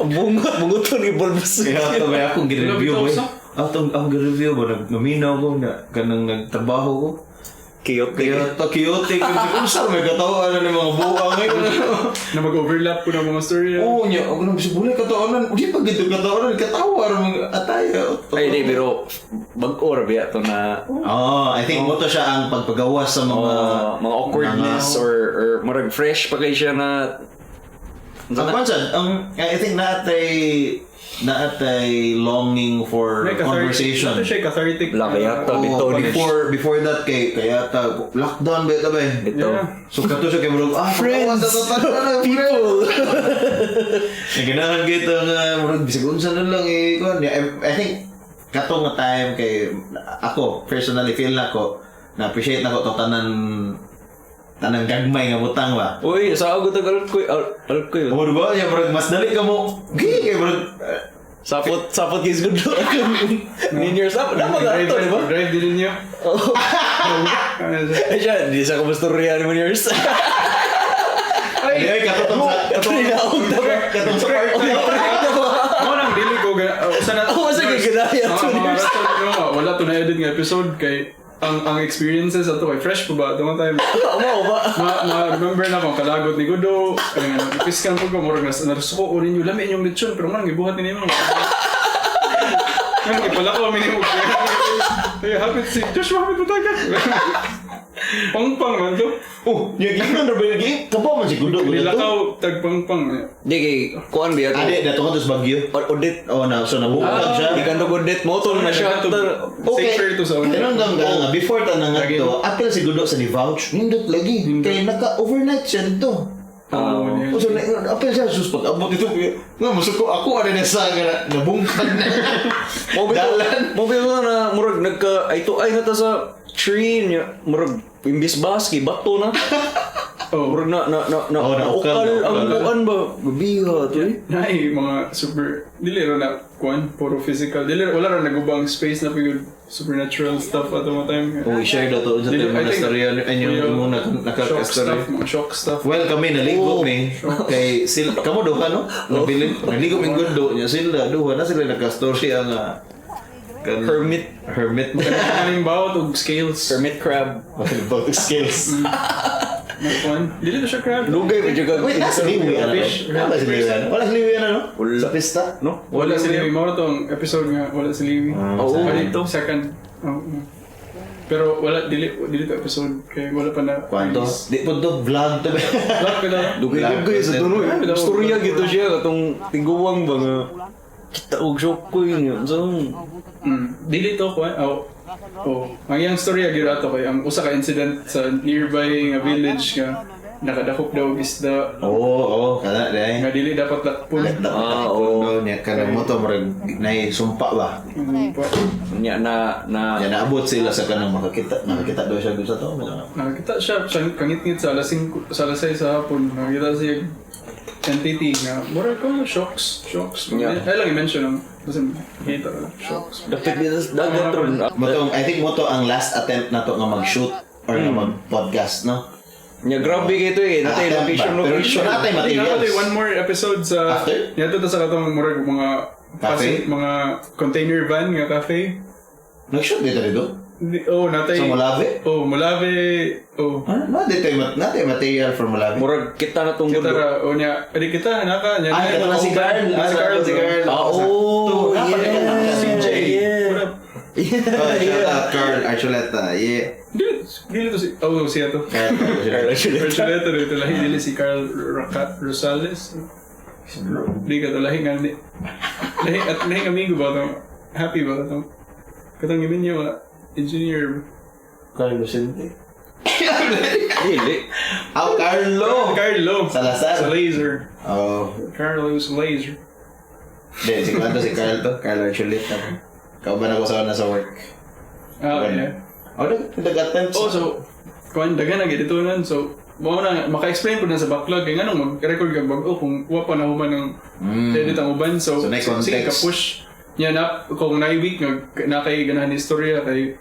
Speaker 3: Bungot, bungot to ni Bulbs.
Speaker 2: Kaya ato ba akong gi-review
Speaker 1: Wala,
Speaker 2: boy.
Speaker 1: bitaw
Speaker 2: Ato akong gi-review ba nagmaminaw ko na kanang nagtrabaho ko.
Speaker 3: Chaotic.
Speaker 2: Kaya to chaotic kung sa may katawan na ng mga buang ngayon.
Speaker 1: Na mag-overlap po ng mga story.
Speaker 2: Oo nya, ako nang bisag wala katawanan. Di pa gito katawanan, katawa ra mga ataya.
Speaker 3: Ay, di, pero bag-o ra biya to na
Speaker 2: Oh, I think mo to siya ang pagpagawas sa mga
Speaker 3: mga awkwardness or murag fresh pa kay siya na
Speaker 2: Ang kwan sad, ang I think naatay longing for
Speaker 1: May
Speaker 2: conversation.
Speaker 1: Ito siya cathartic.
Speaker 3: Wala, kaya ta,
Speaker 2: Oh,
Speaker 3: bitaw ni
Speaker 2: before that kay kaya ta lockdown ba ito ba eh?
Speaker 3: Bitaw.
Speaker 1: Yeah.
Speaker 2: So kato siya kay murag friends,
Speaker 3: People.
Speaker 2: Ganahan kita nga murag bisag unsa na lang eh kuan. Yeah, I think kato nga time kay ako personally feel nako na appreciate nako to tanan tanan gagmay nga butang ba.
Speaker 3: Uy, sa ako tag alkoy, alkoy.
Speaker 2: Oh, diba? Ya, murag mas dali ka mo. Gi, kay murag
Speaker 3: Sapot, sapot kay good. Ninyo sapot na mga
Speaker 1: Drive,
Speaker 3: ato, di ba?
Speaker 1: drive din ninyo.
Speaker 3: Oo.
Speaker 1: Ano siya?
Speaker 3: Ay siya, di sa kamustorya ni Moniers.
Speaker 2: Ay, ay, katong sa
Speaker 3: Katong na ba?
Speaker 2: katong sa part.
Speaker 1: Mo nang dili ko usa na.
Speaker 3: Oh, sa giganaya
Speaker 1: Mga
Speaker 3: to
Speaker 1: mga
Speaker 3: years.
Speaker 1: rason, no, wala to na edit nga episode kay ang experiences ato kay fresh pa ba ato nga time.
Speaker 3: Mo ba?
Speaker 1: Ma, ma remember na akong kalagot ni Gudo. Ang piskan ko ko murag nas narsuko ko ninyo lami inyong lechon pero man gibuhat ni nimo. Nga gipala ko minimo. Ay, hapit si Joshua, hapit mo taga. Pangpang man to.
Speaker 2: Oh, yung ginon ra ba yung gi? Kabaw man si Gudo. Gudo to.
Speaker 1: Nilakaw tag pangpang.
Speaker 3: Di kay kuan biya to.
Speaker 2: Ade, dato ka to sa Baguio.
Speaker 3: Audit.
Speaker 2: Oh, na so nabukag siya.
Speaker 3: Di kan audit mo to na siya.
Speaker 2: Okay.
Speaker 1: Safer to sa una.
Speaker 2: Tinong nga nga before ta na nga
Speaker 1: Lagi.
Speaker 2: to, apil si Gudo sa ni vouch. Nindot lagi. Kay naka overnight siya dito.
Speaker 1: Oh, yeah.
Speaker 2: Oh, so na, apil siya sus pag abot dito nga musuko ako ano na sa nga nabungkag na.
Speaker 3: Mo bitaw,
Speaker 2: Dalan.
Speaker 3: mo bitaw na murag nagka ay to ay na ta sa tree niya murag imbis baski bato na.
Speaker 1: Oh.
Speaker 3: Murag na na na na
Speaker 2: Oh, naukal,
Speaker 3: naukal ang
Speaker 2: naukal.
Speaker 3: kuan ba? Gabiha to eh.
Speaker 1: Nay, mga super dili ra na kuan puro physical. Dili wala ra nagubang space na pud supernatural stuff ato mga time.
Speaker 2: Oh, share daw to sa
Speaker 1: Dili,
Speaker 2: mga
Speaker 1: I think-
Speaker 2: storya inyo
Speaker 1: Kuya,
Speaker 2: mo na
Speaker 1: shock
Speaker 2: nakaka-story.
Speaker 1: stuff, mga shock stuff.
Speaker 2: Well, kami naligo mi kay sila kamo duha no. Nabili naligo mi gundo nya sila duha na sila naka-story ang
Speaker 3: Hermit.
Speaker 2: Hermit.
Speaker 1: Halimbawa og scales.
Speaker 3: Hermit crab.
Speaker 2: Both skills.
Speaker 1: Na kuan. Dili to siya crab.
Speaker 3: Lugay ba jud ka?
Speaker 2: Wait, nasa Liwi ano?
Speaker 1: Fish.
Speaker 2: Wala si Liwi ano? Wala si Liwi ano?
Speaker 3: Wala.
Speaker 2: Sa pista?
Speaker 3: No?
Speaker 1: Wala si Liwi. Mao tong episode nga wala si Liwi.
Speaker 3: Oo,
Speaker 1: Ay,
Speaker 3: ito.
Speaker 1: second. Oo. Pero wala dili dili to episode kay wala pa na.
Speaker 2: Kwanto?
Speaker 1: release.
Speaker 2: Di po to vlog to ba?
Speaker 1: Vlog pa na.
Speaker 3: Dugay-dugay sa tunoy. Storya gito siya katong tiguang ba nga kita og joke ko yun yun. So,
Speaker 1: Dili to kuan. Oh. Oh, ang iyang story gyud ato kay ang usa ka incident sa nearby nga village nga nakadakop daw og isda
Speaker 2: Oo, oo, kana dai.
Speaker 1: nga dili dapat lakpon.
Speaker 3: Ah, oo.
Speaker 2: Nya kana mo to murag nay sumpa ba.
Speaker 1: Pa.
Speaker 3: Nya na na
Speaker 2: Nya naabot sila sa kanang makakita, nakakita daw siya sa to.
Speaker 1: Nakakita siya siya kangitngit sa alas 5 sa alas 6 sa hapon. Nakakita siya entity nga mura ko shocks, shocks.
Speaker 3: Yeah.
Speaker 1: Ay lang i-mention ang basta kita ka lang, shocks.
Speaker 3: Dapat dito sa dagat ron.
Speaker 2: Mo I think mo to ang last attempt na to nga mag-shoot or nga mag-podcast, no?
Speaker 3: Nya grabe kay ito eh. Natay
Speaker 2: Attempt
Speaker 3: location
Speaker 2: ba? Pero
Speaker 3: location.
Speaker 2: natay
Speaker 1: I think
Speaker 2: materials.
Speaker 1: ako one more episode sa
Speaker 2: After?
Speaker 1: Niadto ta sa katong murag mga
Speaker 2: Cafe?
Speaker 1: mga container van nga cafe.
Speaker 2: Nag-shoot dito dito?
Speaker 1: Oh, natay.
Speaker 2: Sa Molave?
Speaker 1: Oh, Molave. Oh.
Speaker 2: Huh? Natay material for Molave.
Speaker 3: Murag kita na tong
Speaker 1: Kita
Speaker 3: gundo.
Speaker 1: ra oh nya, adi kita naka nya.
Speaker 2: Ah, kato na si Carl.
Speaker 1: Na si Carl.
Speaker 2: Si Carl.
Speaker 3: Ah, oh, yeah.
Speaker 1: CJ.
Speaker 3: Yeah.
Speaker 1: What up?
Speaker 2: Oh, shout out Carl Archuleta. Yeah.
Speaker 1: Dili dili to si oh siya to.
Speaker 2: Carl Archuleta.
Speaker 1: Archuleta dito lahi dili si Carl Raka, Rosales. Di ka to lahi nga ni. Lahi at lahi nga amigo ba to? Happy ba to? Katong giminyo nga engineer.
Speaker 2: Carl Lucente.
Speaker 3: Dili.
Speaker 2: Oh, Carlo!
Speaker 1: Carlo.
Speaker 2: Salazar.
Speaker 1: Sa laser.
Speaker 2: Oh.
Speaker 1: Carlos Laser.
Speaker 2: Di, si Kwento, si Carl to. Carl Archuleta. Kauban ako sa una sa work.
Speaker 1: Ah, yeah.
Speaker 2: Oh, nag-attempt.
Speaker 1: Oh, so, kuan daghan na giditunan. So, mao na maka-explain po na sa backlog kay nganong mag-record ka bag-o kung wa pa na human ang edit ang uban. So,
Speaker 2: So, may
Speaker 1: sige ka
Speaker 2: context.
Speaker 1: push niya na kung na week nga na kay ganahan istorya kay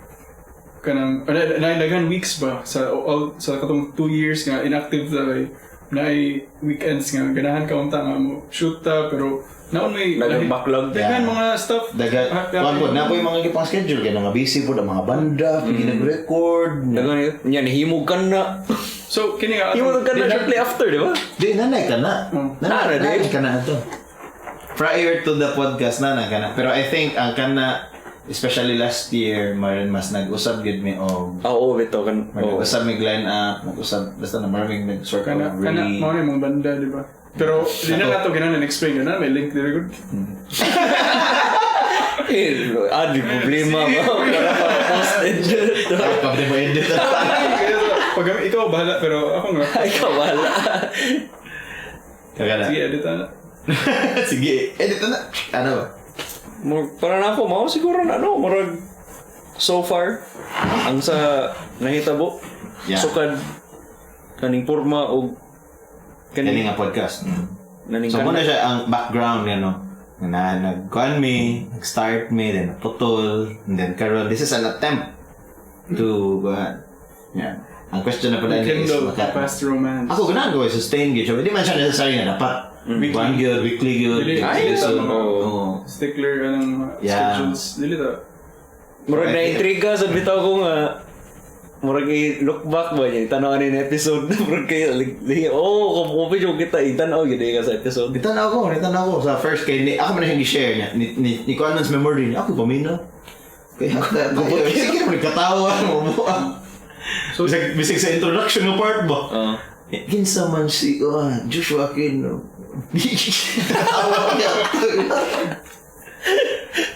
Speaker 1: kanang na daghan weeks ba sa all sa katong 2 years nga inactive ta kay naay weekends nga ganahan ka unta nga mo shoot ta pero naon may
Speaker 3: Daghang backlog.
Speaker 1: daghan
Speaker 2: Yeah.
Speaker 1: mga stuff.
Speaker 2: Daga, kuan po, na po yung mga gipang schedule kay mga busy po ang mga banda, pigi nag-record.
Speaker 3: Dagan yun. Nya nihimog ka na.
Speaker 1: So kini nga
Speaker 3: Himog ka na shortly after, di ba?
Speaker 2: Di, nanay ka na.
Speaker 3: Nana,
Speaker 2: Nanay,
Speaker 3: di.
Speaker 2: nanay ka na ito. Prior to the podcast, nanay ka na. Pero I think ang kana, especially last year, marin mas nag-usab gid mi og
Speaker 3: Ah, Oo, bitaw kan. Oo.
Speaker 2: nag-usab mi line up, nag-usab basta na maraming nag-sort
Speaker 1: kana
Speaker 2: of
Speaker 1: kana
Speaker 2: really
Speaker 1: mao na imong banda, di ba? Pero di na nato kinahanglan explain yun na may link diri gud.
Speaker 3: Eh, di problema ba? Para pa posted.
Speaker 2: Pag mo edit.
Speaker 1: Kaya pag ikaw bahala pero ako nga.
Speaker 3: Ikaw wala.
Speaker 2: Kaya na.
Speaker 1: Sige, edit na.
Speaker 2: Sige, edit na. Ano ba?
Speaker 3: Para na ako, mao siguro na ano, murag so far ang sa nahitabo.
Speaker 2: Yeah.
Speaker 3: Sukad kaning porma og
Speaker 2: Kani
Speaker 3: kaning
Speaker 2: nga podcast.
Speaker 3: Naning
Speaker 2: So
Speaker 3: kana.
Speaker 2: muna siya ang background niya, no? Na nag-kuan me, nag-start me, then naputol, and then karon this is an attempt to go ahead. Yeah. Ang question na pala niya is,
Speaker 1: Kindle past romance.
Speaker 2: Ako ganahan ko sustain gyud siya. Hindi man siya necessary nga dapat. One gyud, weekly gyud.
Speaker 1: Dili,
Speaker 3: Ay,
Speaker 1: dili ta
Speaker 3: so-
Speaker 1: mga
Speaker 2: Oo.
Speaker 1: stickler anong mga schedules. Dili ta.
Speaker 3: Murag na intriga sa bitaw ko nga murag i-look back ba niya tanaw ni episode murag kay like, oh kung yung kita itanaw gyud ka sa episode.
Speaker 2: Bitanaw ko sa first kay ni ako man na siyang gi-share niya. Ni kuan sa memory niya. Ako pamino. Kay hata sige mo katawa mo mo. So bisag sa introduction nga part ba.
Speaker 3: Oo.
Speaker 2: Kinsa man si Joshua Aquino. Tawa niya.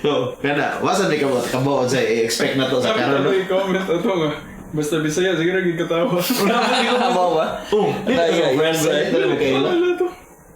Speaker 2: So, kana, wasa ni ka kabo sa i-expect na to sa
Speaker 1: Sabi
Speaker 2: karon.
Speaker 1: ko i-comment ato nga. Basta Bisaya, siguro gid katawa.
Speaker 3: Tama ba?
Speaker 2: Oh, dito
Speaker 3: Ay,
Speaker 2: ko friends
Speaker 3: ay,
Speaker 2: ay, dito mo kayo.
Speaker 1: Wala to.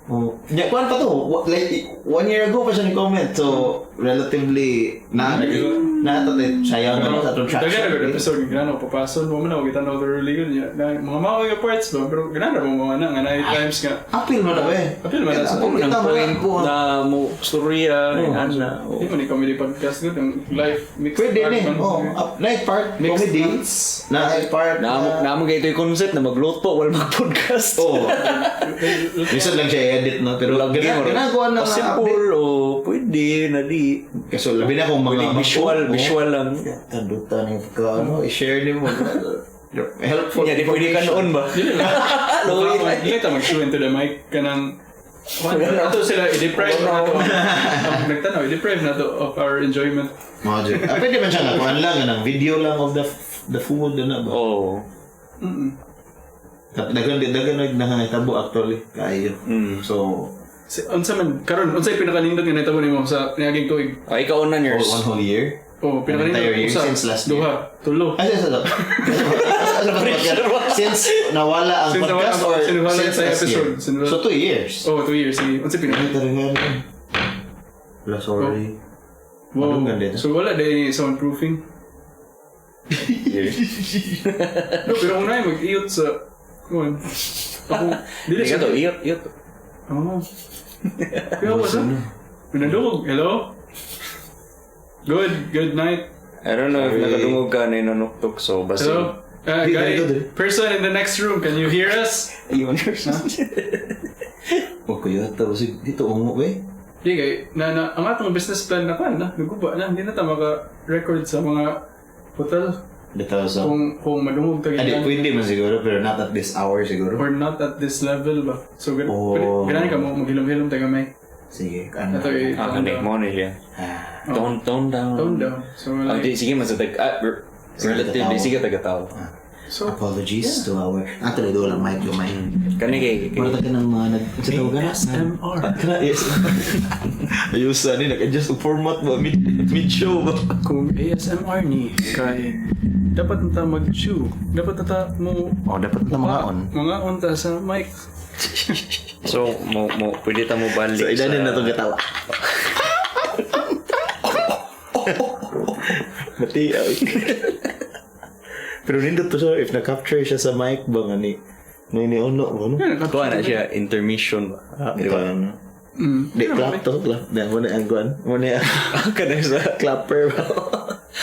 Speaker 2: Oh, nya kuan pa to. Like 1 year ago pa siya ni comment. So, relatively na na to sayang na sa atong
Speaker 1: Daghan
Speaker 2: traction.
Speaker 1: na gud episode nga ako papason mo man ako kita na thoroughly gud niya. Na, mga mao nga parts ba pero ganahan mo mga na nga na times nga.
Speaker 2: Appeal mo na eh.
Speaker 1: Appeal man na sa-
Speaker 2: Appeal
Speaker 3: Ang
Speaker 2: man
Speaker 3: point
Speaker 2: na.
Speaker 3: na mo storya ana.
Speaker 1: Di man ni comedy podcast gud ang life mixed
Speaker 2: Pwede
Speaker 1: bag
Speaker 2: ni.
Speaker 1: man.
Speaker 2: Oh, up, night part
Speaker 1: Mixed
Speaker 2: comedy.
Speaker 1: nuts.
Speaker 2: Na part.
Speaker 3: Naamo naamo kay ito yung concept na magluto while mag-podcast.
Speaker 2: Oh. Minsan lang siya i-edit no, pero
Speaker 3: Lagi mo.
Speaker 2: ginagawa na nga
Speaker 3: Simple o pwede na di.
Speaker 2: Kaso labi na kung mga
Speaker 3: Pwede visual, visual lang.
Speaker 2: Tandutan ni ka ano, i-share ni mo. Helpful.
Speaker 3: Nya di pwede ka noon ba?
Speaker 1: Dili lang. Dili ta mag-show into the mic kanang ato sila i-deprive na to. Ang nagtanaw, i-deprive na to of our enjoyment.
Speaker 2: Mga joke. Ah, pwede man siya nga kuan lang ng video lang of the food ano ba.
Speaker 3: Oo.
Speaker 2: Dagan dagan nag nangahitabo actually kaayo. So
Speaker 1: Si, unsa man karon unsay pinakanindot nga nahitabo nimo sa niaging tuig?
Speaker 3: Ay, ikaw na
Speaker 2: all,
Speaker 3: yours.
Speaker 2: one whole year.
Speaker 1: Oh, pinakanindot
Speaker 2: Entire year
Speaker 1: usa,
Speaker 2: since last year.
Speaker 1: duha, tulo.
Speaker 2: Ay, sa since nawala ang
Speaker 1: Since nawala
Speaker 2: podcast or
Speaker 1: since nawala
Speaker 2: since
Speaker 1: sa
Speaker 2: last
Speaker 1: episode,
Speaker 2: year?
Speaker 1: since nawala-
Speaker 2: So 2 years.
Speaker 1: Oh, 2 years. Sige. Unsay
Speaker 2: Ay,
Speaker 1: pinakanindot?
Speaker 2: talaga. Wala, sorry.
Speaker 1: Wow.
Speaker 2: Madunggan din, eh.
Speaker 1: So wala dai soundproofing. No, pero kung naay mag-iyot sa kuan. Ako dili
Speaker 3: Di ka
Speaker 1: siya.
Speaker 3: to, iyot, iyot.
Speaker 1: Oh. Kaya ako sa. Pinadungog. Hello? Good. Good night.
Speaker 3: I don't know if nakadungog ka na inanuktok, so basi.
Speaker 1: Hello?
Speaker 2: Di,
Speaker 1: Guy,
Speaker 2: dito, dito.
Speaker 1: person in the next room, can you hear us?
Speaker 3: Ayun, yours.
Speaker 2: Oh, kuya, tapos dito ungo eh.
Speaker 1: Di kay na, na ang atong business plan na kan na naguba na hindi na ta maka-record sa mga hotel
Speaker 2: Dito so.
Speaker 1: kung madungog ta
Speaker 2: Adi,
Speaker 1: ganyan
Speaker 2: pwede man siguro, pero not at this hour siguro.
Speaker 1: or not at this level ba. So gan
Speaker 2: Oh.
Speaker 1: ganani ka mo maghilom-hilom ta gamay.
Speaker 2: Sige, ano.
Speaker 1: Ato i
Speaker 3: Ah, kani, mo na siya.
Speaker 2: Ah,
Speaker 3: Tone, tone down.
Speaker 1: tone down. So
Speaker 3: Ah,
Speaker 1: like,
Speaker 3: di, sige, man sa tag... Ah, relatively,
Speaker 2: tagatawa.
Speaker 3: sige, tagatawa.
Speaker 1: so
Speaker 2: apologies to our... Actually, do lang mic gamay.
Speaker 3: Kani kay...
Speaker 2: Mura ka ng mga nag... Sa tawag ka na?
Speaker 1: ASMR.
Speaker 2: Kana, yes. Ayos ni nag-adjust ang format ba? Mid-show ba?
Speaker 1: Kung ASMR ni kay dapat na ta mag-chew. Dapat na ta mo
Speaker 2: Oh, dapat na mga on.
Speaker 1: mga on ta sa mic.
Speaker 3: So, mo, pwede ta mo balik
Speaker 2: So, ilan
Speaker 3: sa...
Speaker 2: na itong katawa. Mati, ay. Pero nindot to siya, if na-capture siya sa mic ba nga ni ono ba no?
Speaker 3: Kuha na siya, intermission ba? Ah, di ba?
Speaker 2: Di, clap to, clap. Di, muna ang kuan. Muna ang
Speaker 3: Kada sa...
Speaker 2: clapper ba?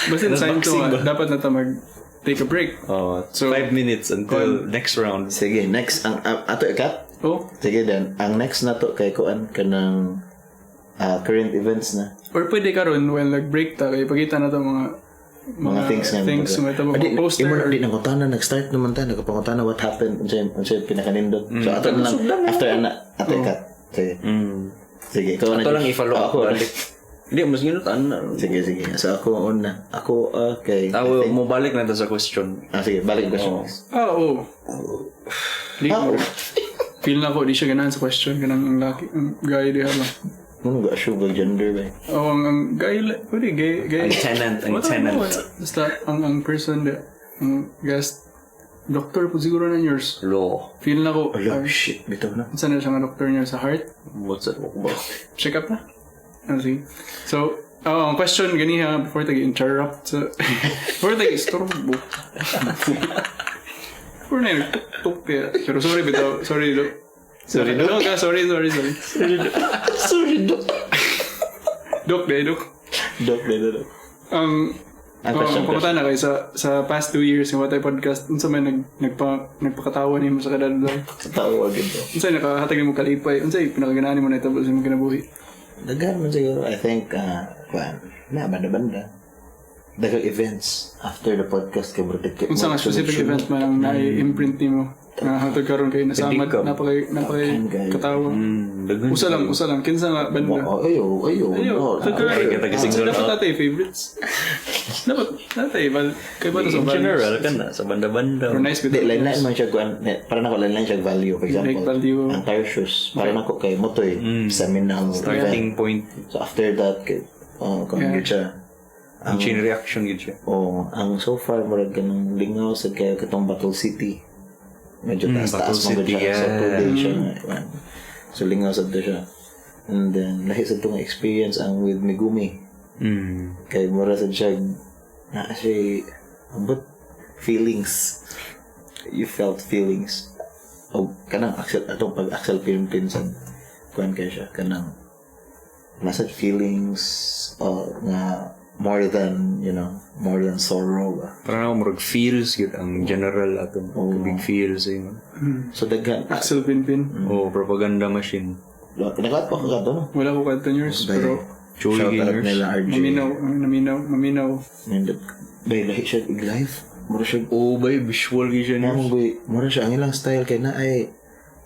Speaker 1: Basta sign to
Speaker 3: Boxing ba?
Speaker 1: dapat na ta mag take a break.
Speaker 3: Oh,
Speaker 1: So,
Speaker 3: 5 minutes until next round.
Speaker 2: Sige, next, ang, ato ikat?
Speaker 1: Oh,
Speaker 2: Sige then, ang next na to kay kuan kanang current events na.
Speaker 1: or pwede karon when nag-break ta kay pagita na to mga
Speaker 2: Mga things nga
Speaker 1: things nga tabo
Speaker 2: Adi,
Speaker 1: mga poster.
Speaker 2: imo na di nangutana nag-start naman ta nagpangutana what happened unsay pinakanindot. So ato na lang after ana ato ikat. Sige. Sige, ikaw na.
Speaker 3: Ito lang
Speaker 2: Josh.
Speaker 3: i-follow
Speaker 2: Oh,
Speaker 3: up
Speaker 2: ako.
Speaker 3: balik. Hindi, mas ginutan na.
Speaker 2: Sige, sige. So ako una. Ako okay.
Speaker 3: Ah, well, mo balik na ta sa question.
Speaker 2: Ah, sige, balik question.
Speaker 1: Ah, oo. Di
Speaker 2: Ah,
Speaker 1: mo. Feel na ko di siya ganahan sa question kanang ang laki ang guy diha ba.
Speaker 2: Ano ga assume kag gender ba?
Speaker 1: Oh, ang guy pwede gay gay.
Speaker 3: Ang tenant, ang
Speaker 1: Wala,
Speaker 3: tenant.
Speaker 1: wala. Basta ang person diha, ang guest doctor po siguro na yours.
Speaker 3: Law.
Speaker 1: Feel na ko
Speaker 2: Ala, shit, bitaw na.
Speaker 1: Saan na siya nga doctor niya sa heart?
Speaker 3: What's that about?
Speaker 1: Check up na. Ano, sige. So, oh, ang question ganiha before tayo interrupt sa before tayo istorbo. Before na yung tuk kaya. Pero sorry bitaw, sorry do.
Speaker 2: Sorry, Dok.
Speaker 1: Dok, ah, sorry, sorry, sorry.
Speaker 2: Sorry, Dok. Sorry, Dok.
Speaker 1: Dok, day, dok.
Speaker 2: Dok, dok, dok.
Speaker 1: Ang
Speaker 2: Ang
Speaker 1: oh,
Speaker 2: question,
Speaker 1: ang pangutana kay sa past 2 years nga watay podcast, unsa may nagpakatawa nimo sa kada adlaw?
Speaker 2: Tawa gid to.
Speaker 1: Unsa nakahatag nimo kalipay? Unsay pinakaganaan nimo na itabo sa imong kinabuhi?
Speaker 2: Daghan man siguro. I think, kuan, na, banda-banda. Daghang events after the podcast kay murag kay
Speaker 1: Unsa nga specific event man ang na-imprint nimo nga hangtod karon kay nasamad
Speaker 3: Pedicab.
Speaker 1: napakay
Speaker 2: Daghan kayo.
Speaker 1: katawa?
Speaker 3: Daghan.
Speaker 1: Usa lang kinsa nga banda?
Speaker 2: Oh, ayo, ayo.
Speaker 1: Ayo,
Speaker 2: Oh,
Speaker 1: hangtod karon.
Speaker 3: Ay, kita single
Speaker 1: Dapat
Speaker 3: out.
Speaker 1: natay favorites. Dapat natay kay ba to sa
Speaker 3: In general
Speaker 1: values?
Speaker 3: ka na sa banda-banda.
Speaker 1: Pero nice
Speaker 2: Di,
Speaker 1: bitaw.
Speaker 2: lain-lain man siya kuan, para nako lain-lain siya value. For example,
Speaker 1: Like value.
Speaker 2: ang Tarsius, para nako kay Motoy, seminal event.
Speaker 3: Starting point.
Speaker 2: So after that, kay, oh, kung yeah. Siya.
Speaker 3: Ang chain reaction gid siya.
Speaker 2: Oh, ang so far murag kanang lingaw sad kayo katong Battle City. Medyo taas-taas
Speaker 3: Battle
Speaker 2: man gud
Speaker 3: City,
Speaker 2: siya. So 2 days siya nga, kuan. So lingaw sad to siya. And then lahi sad tong experience ang with Megumi. Kay mura sad siya na siya ambot feelings. You felt feelings. O kanang Axel atong pag Axel Pimpin sad kuan kay siya kanang nasa feelings nga more than more than sorrow ba.
Speaker 3: Parang ako murag feels gid ang general atong big feels eh.
Speaker 2: So daghan.
Speaker 1: Axel Pinpin.
Speaker 3: Oh, propaganda machine.
Speaker 2: Nakaat pa ka kadto, no?
Speaker 1: Wala ko kadto yours pero
Speaker 3: Joey
Speaker 2: Shout out
Speaker 3: Gainers.
Speaker 2: nila RJ.
Speaker 1: maminaw maminaw maminaw.
Speaker 2: Nindot. Bay lahi siya ig live. Mura siya
Speaker 3: Oh, bay visual gid siya
Speaker 2: Mo
Speaker 3: niya.
Speaker 2: boy, mura siya ang ilang style kay na ay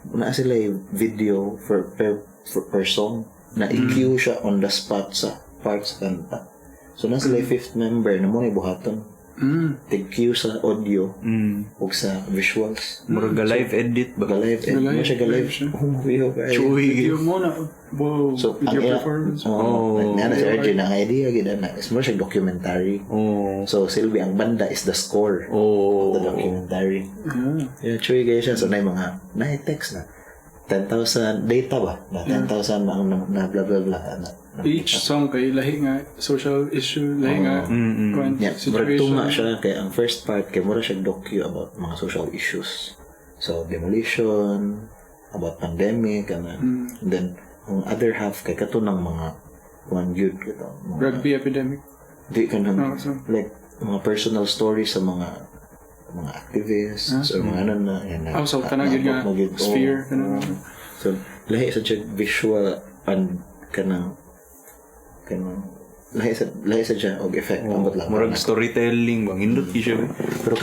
Speaker 2: naa sila video for per for per song na EQ siya on the spot sa parts kanta. So na sila fifth member na mo na buhaton. Tig cue sa audio ug sa visuals.
Speaker 3: Murag ga live edit ba?
Speaker 2: Ga live eh. Mo siya ga live.
Speaker 1: Live siya.
Speaker 2: Oh, video kay.
Speaker 3: Chuy gid.
Speaker 1: Video mo na. Wow.
Speaker 2: So, ang
Speaker 1: video
Speaker 2: ila,
Speaker 1: performance.
Speaker 2: oh, na si RJ na ang idea gid na is more siya documentary.
Speaker 3: Oh.
Speaker 2: So silbi ang banda is the score
Speaker 3: Oh.
Speaker 2: of the documentary.
Speaker 1: Yeah.
Speaker 2: Yeah, chuy kayo siya. So, na yung mga, na text na. 10,000 data ba? Na 10,000 na, na, na blah blah blah. Na
Speaker 1: Each song kay lahi nga social issue, lahi nga kuan,
Speaker 2: Yeah, murag
Speaker 1: situation.
Speaker 2: tunga siya kay ang first part kay mura siya docu about mga social issues. So demolition, about pandemic, and then ang other half kay kato ng mga one good kato. Mga,
Speaker 1: Rugby epidemic.
Speaker 2: Di ka nang,
Speaker 1: Oh, so,
Speaker 2: like mga personal stories sa mga activists or mga ano na yan na,
Speaker 1: Oh, so kanang gyud nga
Speaker 2: naabot mo gyud. Oo.
Speaker 1: sphere kanang
Speaker 2: So lahi sa siya visual and kanang lahi sa siya og effect ambot lang.
Speaker 3: Murag storytelling ba? Hindot gid siya. ba?
Speaker 2: Pero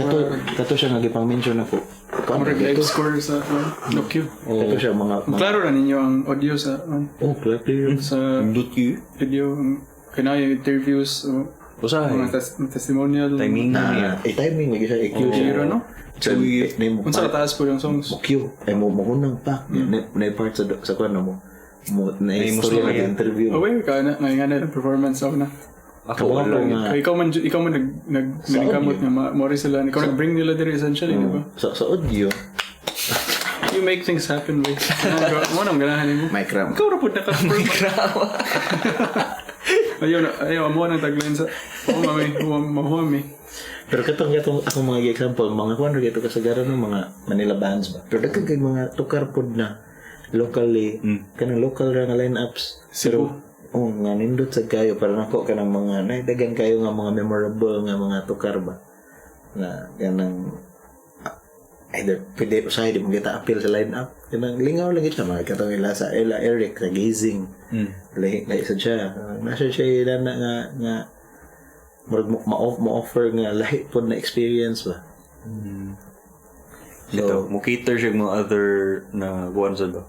Speaker 2: kato siya nga gipang mention ako. Kuan
Speaker 1: murag live score sa docu.
Speaker 2: Kato siya mga
Speaker 1: Klaro na ninyo ang audio sa
Speaker 2: oh, clear.
Speaker 1: sa
Speaker 3: Hindot gyud.
Speaker 1: video ang kanang yung interviews o
Speaker 3: Usahay.
Speaker 1: mga testimonial.
Speaker 3: Timing niya.
Speaker 2: Na, eh, timing lagi siya EQ siya.
Speaker 1: Pero no?
Speaker 2: So, eh, na mo
Speaker 1: Unsa kataas po yung songs?
Speaker 2: mo cue ay mo mohunang pa. Na part sa kuan mo. Mo na
Speaker 3: Ay, mo
Speaker 2: istorya
Speaker 3: storya.
Speaker 2: na interview.
Speaker 1: Aware ka na ngayon nga na yung performance ako na.
Speaker 3: Ako
Speaker 2: Kabaw
Speaker 3: wala.
Speaker 2: ko nga
Speaker 1: Kay ikaw man nag nag naningkamot nga mori sila ikaw nag-bring nila diri essentially, di ba?
Speaker 2: sa audio
Speaker 1: You make things happen, boy. Mo nang ganahan nimo.
Speaker 2: mic ram.
Speaker 1: Ikaw ra pud naka Ayaw na, ayaw mo nang tagline sa. Oh, mami, mahuwa mi.
Speaker 2: Pero katong akong mga example, mga kuan ra gyud kasagaran ng mga Manila bands ba. Pero daghan kay mga tukar pod na locally, kanang local ra nga lineups. Pero oh, nga nindot sad kayo para nako kanang mga nay daghan kayo nga mga memorable nga mga tukar ba. Na kanang either pwede usahay di mo kita appeal sa lineup. Kanang lingaw lang gyud siya mga katong ila sa ila Eric sa gazing. Lahi lahi sad siya. Nasa siya ila na nga nga murag mo ma-offer nga lahi pod na experience ba.
Speaker 3: Dito, mo cater siya mga other na kuan sa ba?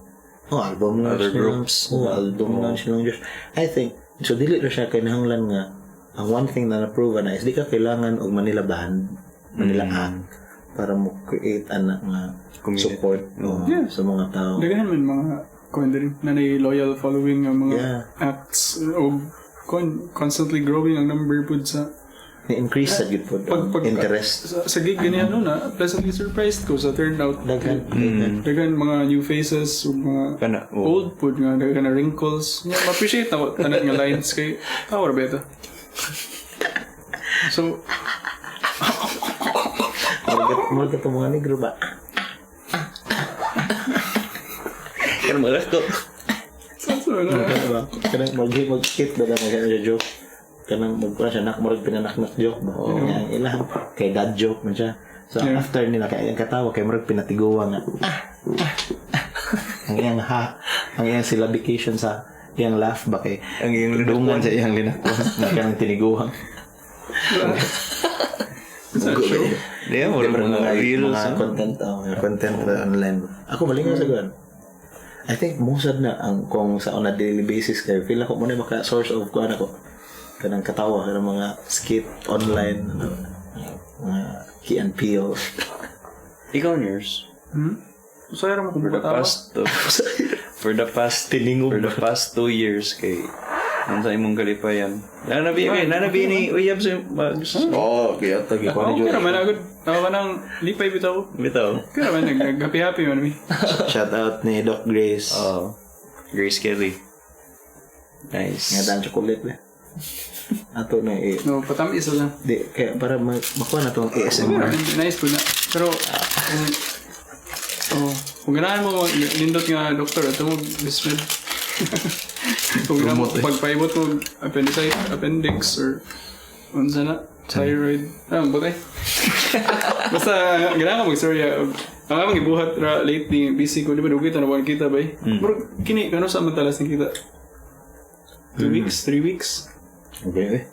Speaker 2: Oh, album launch
Speaker 3: Other
Speaker 2: nilang-
Speaker 3: groups.
Speaker 2: Oh, album launch nilang Diyos. I think, so dili na siya kinahanglan nga, ang one thing na na-prove na is di ka kailangan og Manila band, Manila act, para mo create ana nga
Speaker 3: Community.
Speaker 2: support, oh, sa mga tao.
Speaker 1: Daghan man mga kuan diri na loyal following nga mga acts o kuan, constantly growing ang number pud sa
Speaker 2: Ni-increase sa gyud pod ang interest.
Speaker 1: Sa gig ganyan, no, na pleasantly surprised ko sa turnout.
Speaker 2: Daghan.
Speaker 1: Daghan mga new faces ug mga
Speaker 3: Kana, oh.
Speaker 1: old pud nga daghan na wrinkles. Yeah, ma-appreciate ako tanan nga lines kay power ba ito. So,
Speaker 2: Murag to mga negro ba?
Speaker 3: Kana mga ko.
Speaker 1: So na.
Speaker 2: Kana ba? Kanang mag-hit ba na mag joke? Kanang magkuha siya nak, murag pinanaknak joke ba? Oh. Ang ilang kay dad joke man siya. So after nila kay ang katawa kay murag pinatiguan nga. Ah, ah, ah. Ang iyang ha, ang iyang syllabication sa iyang laugh ba kay
Speaker 3: Ang iyang
Speaker 2: dungan sa iyang linakwan na kanang tiniguan.
Speaker 1: Sa show.
Speaker 3: Di mo
Speaker 2: Mga
Speaker 3: mga reels.
Speaker 2: mga content, oh, mga content na online. Ako malingaw sa kuan. I think mosad na ang kung sa on a daily basis kay feel ako mo na maka source of kuan ako kanang katawa, kanang mga skit online, ano, mga Key and Peele.
Speaker 3: Ikaw, nurse.
Speaker 1: Usay ra mo kung
Speaker 3: For the
Speaker 1: katawa.
Speaker 3: past for the past 2 years kay unsa imong kalipayan? Nanabi ni uyab sa
Speaker 2: Oh, kaya tagi ko
Speaker 1: Okay ra man agad. Ako ka nang lipay bitaw.
Speaker 3: Bitaw.
Speaker 1: Okay ra man, nag happy happy man mi.
Speaker 2: Shout out ni Doc Grace.
Speaker 3: Oh. Grace Kelly. Nice.
Speaker 2: Nga daan chocolate ba. Ato na eh.
Speaker 1: No, patamis lang.
Speaker 2: Di kaya para makuha na tong ASMR.
Speaker 1: Nice po na. Pero, kung, oh, kung ganahan mo, nindot nga doktor, ito mo, bismed. Kung ganahan mo, pagpaibot mo, appendicitis, appendix, or, unsa na, thyroid. Ah, butay. Basta, ganahan ka mag-storya. Ang among ibuhat ra lately, busy ko, di ba, dugay na buwan kita ba eh? Pero, kini, kano sa man talas ni kita? 2 weeks, 3 weeks,
Speaker 2: Okay eh.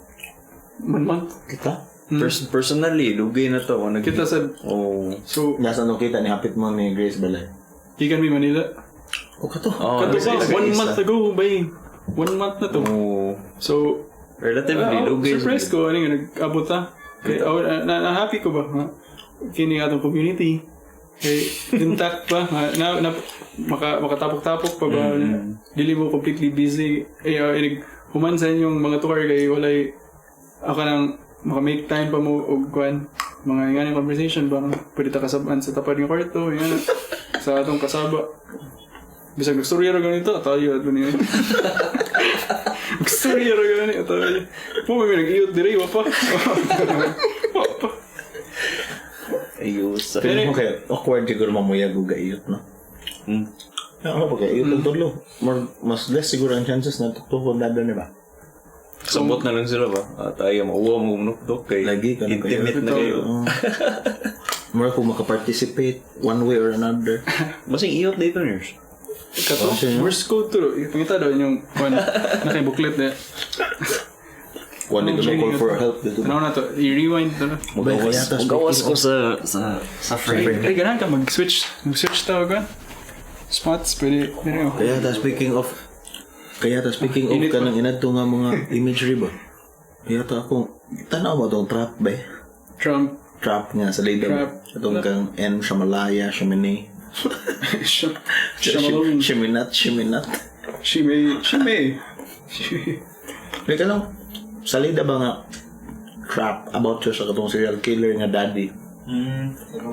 Speaker 1: one month.
Speaker 2: Kita?
Speaker 3: Personally, dugay na to. Nag
Speaker 1: Kita sa,
Speaker 3: Oh.
Speaker 1: so,
Speaker 2: Nasa nung kita ni hapit mo ni Grace Balay.
Speaker 1: you can be Manila.
Speaker 2: O kato.
Speaker 3: Oh,
Speaker 1: Kato
Speaker 3: isa-
Speaker 1: pa,
Speaker 3: isa-
Speaker 1: one
Speaker 3: isa.
Speaker 1: month ago, bay. One month na to.
Speaker 3: Oh.
Speaker 1: So,
Speaker 3: Relatively dugay.
Speaker 1: surprise ko, ano nga, nag-abot ta. Kay, oh, na happy ko ba? Nga, kini atong community. Kay, intact pa. Nga, na, makatapok-tapok pa ba? Dili mo completely busy. Eh, inig, human sa inyong mga tukar kay walay, ako nang maka-make time pa mo og kuan mga nga conversation ba nga pwede ta kasabaan sa tapad ng kwarto yan sa atong kasaba, bisag nagstorya ra ganito tayo at niya, nagstorya ra ganito tayo po, may nag-iyot diri, wa pa, wa pa.
Speaker 3: Ayos.
Speaker 2: Pero mo kay awkward siguro mamuyag og gaiyot, no? Ako pa kay iyot ang tudlo. More, mas less siguro ang chances na tuktukon na ni ba?
Speaker 3: Sabot na lang sila ba? Ah, tayo mauwa mo nukdok kay
Speaker 2: Lagi ka na kayo.
Speaker 3: intimate na kayo.
Speaker 2: Oo. More kung makaparticipate one way or another.
Speaker 3: Basing iyot dito, nurse.
Speaker 1: Kato worst code to, ipangita daw inyong kuan na booklet na.
Speaker 2: One dito no call for help dito.
Speaker 1: Ano na to, i-rewind to na.
Speaker 3: Magawas,
Speaker 2: Kaya tas
Speaker 3: magawas ko sa frame.
Speaker 1: Ay, ganahan ka mag-switch, mag-switch tawag ka spots, pwede pwede oh.
Speaker 2: Kaya ta speaking of
Speaker 1: Init pa.
Speaker 2: kanang inadto nga mga imagery ba. Kaya ta ako tanaw mo tong trap ba? Eh?
Speaker 1: Trump.
Speaker 2: Trap nga sa leader.
Speaker 1: Trap.
Speaker 2: Atong kang M Shamalaya Shamini.
Speaker 1: Shamalone.
Speaker 2: Shiminat Shiminat.
Speaker 1: She may, she may. She
Speaker 2: Di ka lang salida ba nga trap about siya sa katong serial killer nga daddy.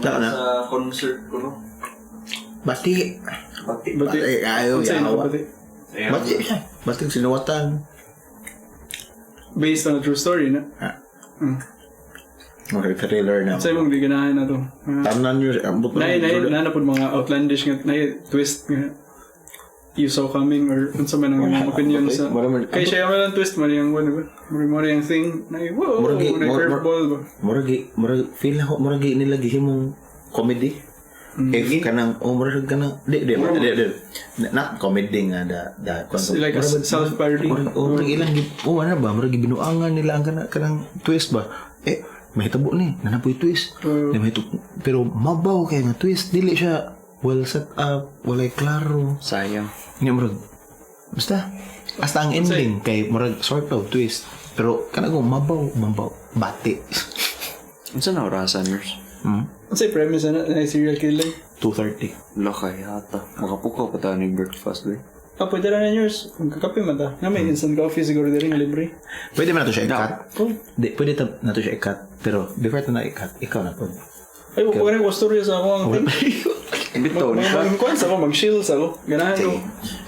Speaker 2: Taka na.
Speaker 3: Sa concert ko, no?
Speaker 2: Bati.
Speaker 3: Bati.
Speaker 1: Bati.
Speaker 2: Bati ayo
Speaker 1: Unsay na
Speaker 2: yawa.
Speaker 1: bati?
Speaker 2: Bati siya. Bati sinuwatan.
Speaker 1: Based on a true story na.
Speaker 2: Ah. Okay, thriller na.
Speaker 1: Sa imong di ganahan na to. Ah,
Speaker 2: Tanan yun. Ambot na.
Speaker 1: na na pud mga outlandish nga na twist nga you saw coming or unsa man ang imong opinion sa
Speaker 2: Mura man-
Speaker 1: kay siya man ang twist man yung ano ba? Mura mura yung thing na wow,
Speaker 2: Mura gi-
Speaker 1: na curveball ba.
Speaker 2: Murag feel ako murag nila gihimong comedy. If kanang, oh, murag kanang di di di di not comedy nga da
Speaker 1: It's like a self-parody.
Speaker 2: Murag, oh, murag ilang oh, ano ba, murag gibinuangan nila ang kanang twist ba. Eh, mahitabo ni, nanapoy twist.
Speaker 1: Oo.
Speaker 2: Di mahitabo, pero mabaw kay nga twist, dili siya well set up, walay klaro.
Speaker 3: Sayang.
Speaker 2: Nya murag basta basta ang ending kay murag sort of twist. Pero kanang mabaw, mabaw, bati.
Speaker 3: Unsa na orasan, nurse?
Speaker 1: Unsay premise ana na serial killer?
Speaker 2: 2:30.
Speaker 3: Lakay hata. Makapukaw pa tayo ng breakfast, eh.
Speaker 1: Ah, pwede ra na yours. Magkakape man ta. Na may instant coffee siguro diri nga libre.
Speaker 2: Pwede man nato siya i-cut.
Speaker 1: Oh.
Speaker 2: Di, pwede na to siya i-cut. Pero before ito na i-cut, ikaw na to.
Speaker 1: Ay, wala ko storya sa ako ang thing.
Speaker 3: Bitaw ni siya.
Speaker 1: Mag kuan sa ako, mag-chill sa ako. Ganahan ko.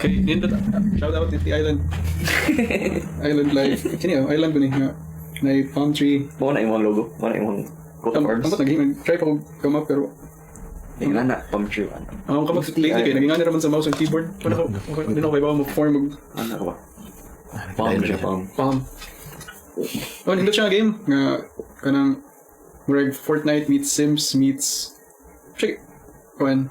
Speaker 1: Kay nindot, shout out the island. Island life. Kini oh, island ba ni nga na palm tree.
Speaker 3: Mo na imong logo. Mo na imong coat of arms.
Speaker 1: Ang nag try pa ko come up pero
Speaker 3: Yung na palm tree ano.
Speaker 1: ang come up lately kay naging raman sa mouse and keyboard. Wala ko, hindi na ko kay mo form og
Speaker 3: Ano ka ba? Palm siya, palm.
Speaker 1: palm. Oh, nindot siya nga game nga kanang murag Fortnite meets Sims meets check kuan.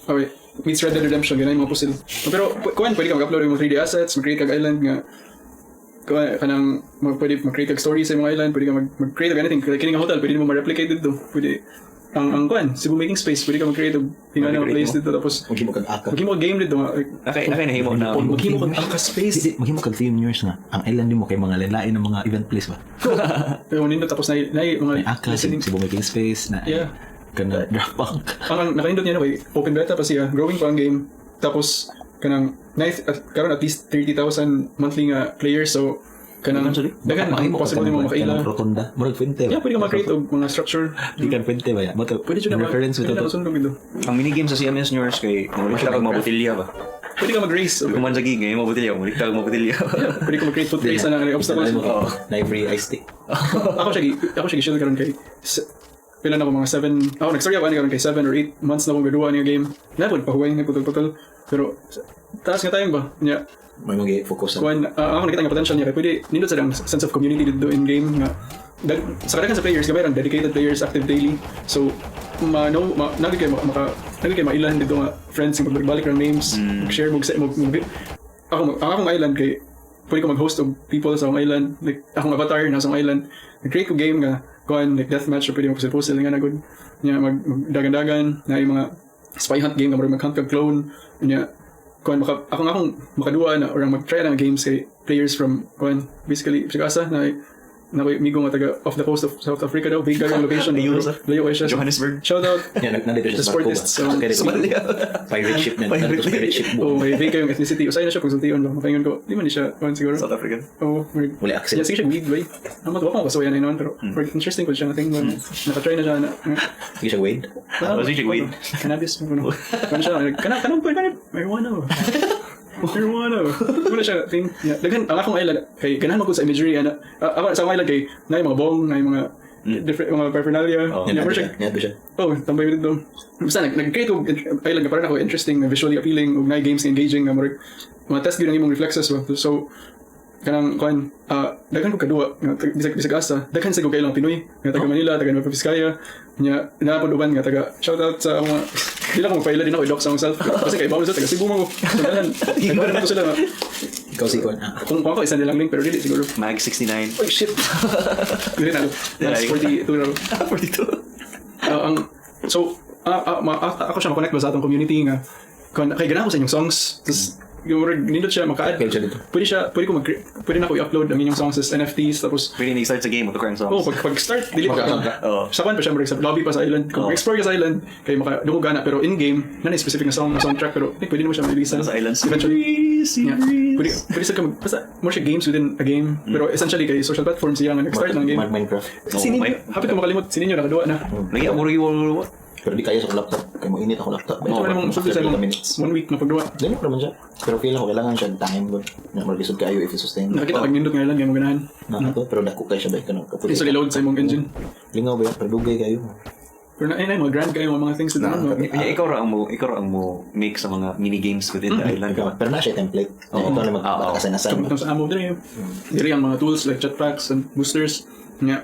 Speaker 1: Oh wait, meets Red Dead Redemption ganun yung mga puzzle. Oh, pero kuan pwede ka mag-upload ng mga 3D assets, mag-create kag island nga kuan kanang pwede mag-create kag story sa imong island, pwede ka mag-create og anything. Kaya kini nga hotel pwede mo ma-replicate dito. Pwede ang kuan, Cebu Making Space, pwede ka mag-create og tingnan nga
Speaker 3: Ma-recreate
Speaker 1: place
Speaker 3: mo.
Speaker 1: dito tapos
Speaker 2: Maghimo kag aka.
Speaker 1: maghimo kag game dito nga like,
Speaker 3: Nakay nahimo na.
Speaker 1: maghimo kag aka space.
Speaker 2: Di, maghimo kag theme yours nga. Ang island nimo kay mga lain ng mga event place ba?
Speaker 1: Pero nindot tapos na mga
Speaker 2: May aka,
Speaker 1: listening
Speaker 2: Cebu Making Space, na kana draft punk.
Speaker 1: Ang nakaindot niya no kay open beta pa siya, growing pa ang game. Tapos kanang nice karon at least 30,000 monthly nga players, so kanang daghan ang possible nimo makaila.
Speaker 2: Kanang rotunda. Murag fuente ba?
Speaker 1: Yeah, pwede ka mag-create og mga structure.
Speaker 2: Di kan fuente ba ya? Mo
Speaker 1: Pwede jud
Speaker 2: in
Speaker 1: na
Speaker 2: reference
Speaker 1: pwede
Speaker 2: with
Speaker 1: na
Speaker 2: to.
Speaker 1: masundog dito.
Speaker 3: Ang minigame sa CMS News kay mulik ka kag mabotilya ba.
Speaker 1: Pwede ka mag-race.
Speaker 3: Kung man sa gig, ngayon mabotilya, mulik ka kag mabotilya.
Speaker 1: Pwede ka mag-create foot race na like obstacles.
Speaker 2: Na free iced tea.
Speaker 1: Ako siya gi-shield karon kay pila na ko mga 7, ako nag-story ako ani karon kay 7 or 8 months na akong gaduwa niya game. Na pud pahuway na putol-putol. Pero taas nga time ba? Nya
Speaker 2: May mga focus sa.
Speaker 1: Kuan, ako nakita nga potential niya kay pwede nindot sa sense of community dito in game nga sa kadaghan sa players gamay dedicated players active daily, so ma no ma nagid kay maka, maka nagid kay mailan dito nga friends nga magbalik ng names, mag-share mag, ako ang akong island kay pwede ko mag-host og people sa akong island, like akong avatar na sa akong island. Nag-create ko game nga kuan like deathmatch or pwede mo puzzle nga na good nya mag dagan-dagan na yung mga spy hunt game nga murag mag-hunt kag clone nya kuan maka akong akong makaduwa na or ang mag-try na ang games kay players from kuan basically sa asa na na koy migo nga taga off the coast of South Africa daw, big ang location.
Speaker 3: Layo sa-
Speaker 1: Layo kay siya.
Speaker 3: Johannesburg.
Speaker 1: Shout out.
Speaker 2: Yeah, nandito siya
Speaker 1: The
Speaker 2: sa barko ba?
Speaker 1: sportists, so-
Speaker 2: Okay, dito.
Speaker 3: Somalia.
Speaker 2: Pirate ship na.
Speaker 3: Pirate
Speaker 2: Pirate, pirate ship.
Speaker 1: Oh, may vague kayong ethnicity. Usay na siya pagsultiyon ba. Makaingon ko, di man ni siya kuan siguro.
Speaker 3: South African.
Speaker 1: Oh, murag
Speaker 2: Wala accent.
Speaker 1: Yeah, sige siya weed, bay. Ang matuwa ko kasuyan na noon, pero murag interesting ko siya na thing. Naka-try na siya na.
Speaker 2: Sige siya, Wade.
Speaker 3: Oh, sige siya, weed.
Speaker 1: Cannabis, ano. Ano siya, kana kanang kana marijuana ba? Marijuana ba? Wala siya thing. Yeah, daghan ang akong island kay ganahan man ko sa imagery ana. Ah, ako sa akong island kay na mga bong, na mga different mga paraphernalia.
Speaker 3: Oh.
Speaker 1: Yeah,
Speaker 2: Niya
Speaker 1: murag siya.
Speaker 2: siya. Niya siya.
Speaker 1: Oh, tambay dito. Basta nag-create og island nga parang ako interesting, visually appealing ug na games engaging nga murag mga test gyud ang imong reflexes ba. So kanang kuan daghan ko kaduwa nga bisag bisag asa daghan sa ko kailang Pinoy nga taga Manila, taga Nueva Vizcaya nya naa pod uban nga taga, shout out sa mga di lang ko magpaila, di na ko i-dox sa akong self kasi kay bawal sa taga Cebu man ko, so daghan daghan na to sila nga
Speaker 2: Ikaw si Kwan. Ah,
Speaker 1: kung ako isa nilang link pero dili siguro.
Speaker 3: Mag 69.
Speaker 1: Oh shit, dili na
Speaker 3: Dili.
Speaker 1: 42 na.
Speaker 3: 42.
Speaker 1: Ah, ang so ako siya ma-connect ba sa atong community nga kung kay ganahan ko sa inyong songs, tapos yung murag nindot siya maka-add.
Speaker 2: Pwede siya dito.
Speaker 1: Pwede siya, pwede ko mag pwede na ko i-upload ang inyong songs as NFTs tapos
Speaker 3: Pwede na i-start sa game, ito songs.
Speaker 1: Oh, pag start dili pa
Speaker 2: Maka-
Speaker 3: Oo.
Speaker 1: sa kwan pa siya murag sa lobby pa sa island. Kung
Speaker 3: Oo.
Speaker 1: explore ka sa island kay maka dungog gana, pero in game na na specific na song na soundtrack, pero eh, pwede mo siya ma-release
Speaker 3: Sa island.
Speaker 1: eventually.
Speaker 3: Sea
Speaker 1: Yeah.
Speaker 3: breeze.
Speaker 1: Pwede pwede sa ka mag basta more siya games within a game. Pero essentially kay social platform siya nga nag-start ng game.
Speaker 2: Mag Minecraft.
Speaker 1: Si
Speaker 3: Oh,
Speaker 1: Ninyo,
Speaker 3: may-
Speaker 1: hapit ko makalimot, si Ninyo nakaduwa na.
Speaker 3: Lagi ako rin yung
Speaker 2: Pero di kaya sa akong laptop. Kaya mo init ako laptop.
Speaker 1: Ito man mong sulti sa
Speaker 2: After
Speaker 1: imong
Speaker 2: 30 minutes.
Speaker 1: one week na pagduwa.
Speaker 2: Dali naman siya. Pero feel ako kailangan siya time ba. Na maglisod kayo if i-sustain.
Speaker 1: Nakakita kag nindot nga island kay mo ganahan.
Speaker 2: Na ako pero dako kayo siya ba kanang kaputi.
Speaker 1: Easily load sa imong engine.
Speaker 2: Lingaw ba yun? Pero dugay kayo.
Speaker 1: Pero na, ay, na, mga grand kayo mga things dito. No?
Speaker 3: Ikaw ra ang mo, ikaw ra ang mo make sa mga mini games within the island.
Speaker 2: Ikaw, pero na siya template. Na ikaw na mag-assign-assign.
Speaker 1: Sa sa amo diri. Diri ang mga tools like jetpacks and boosters. Nga.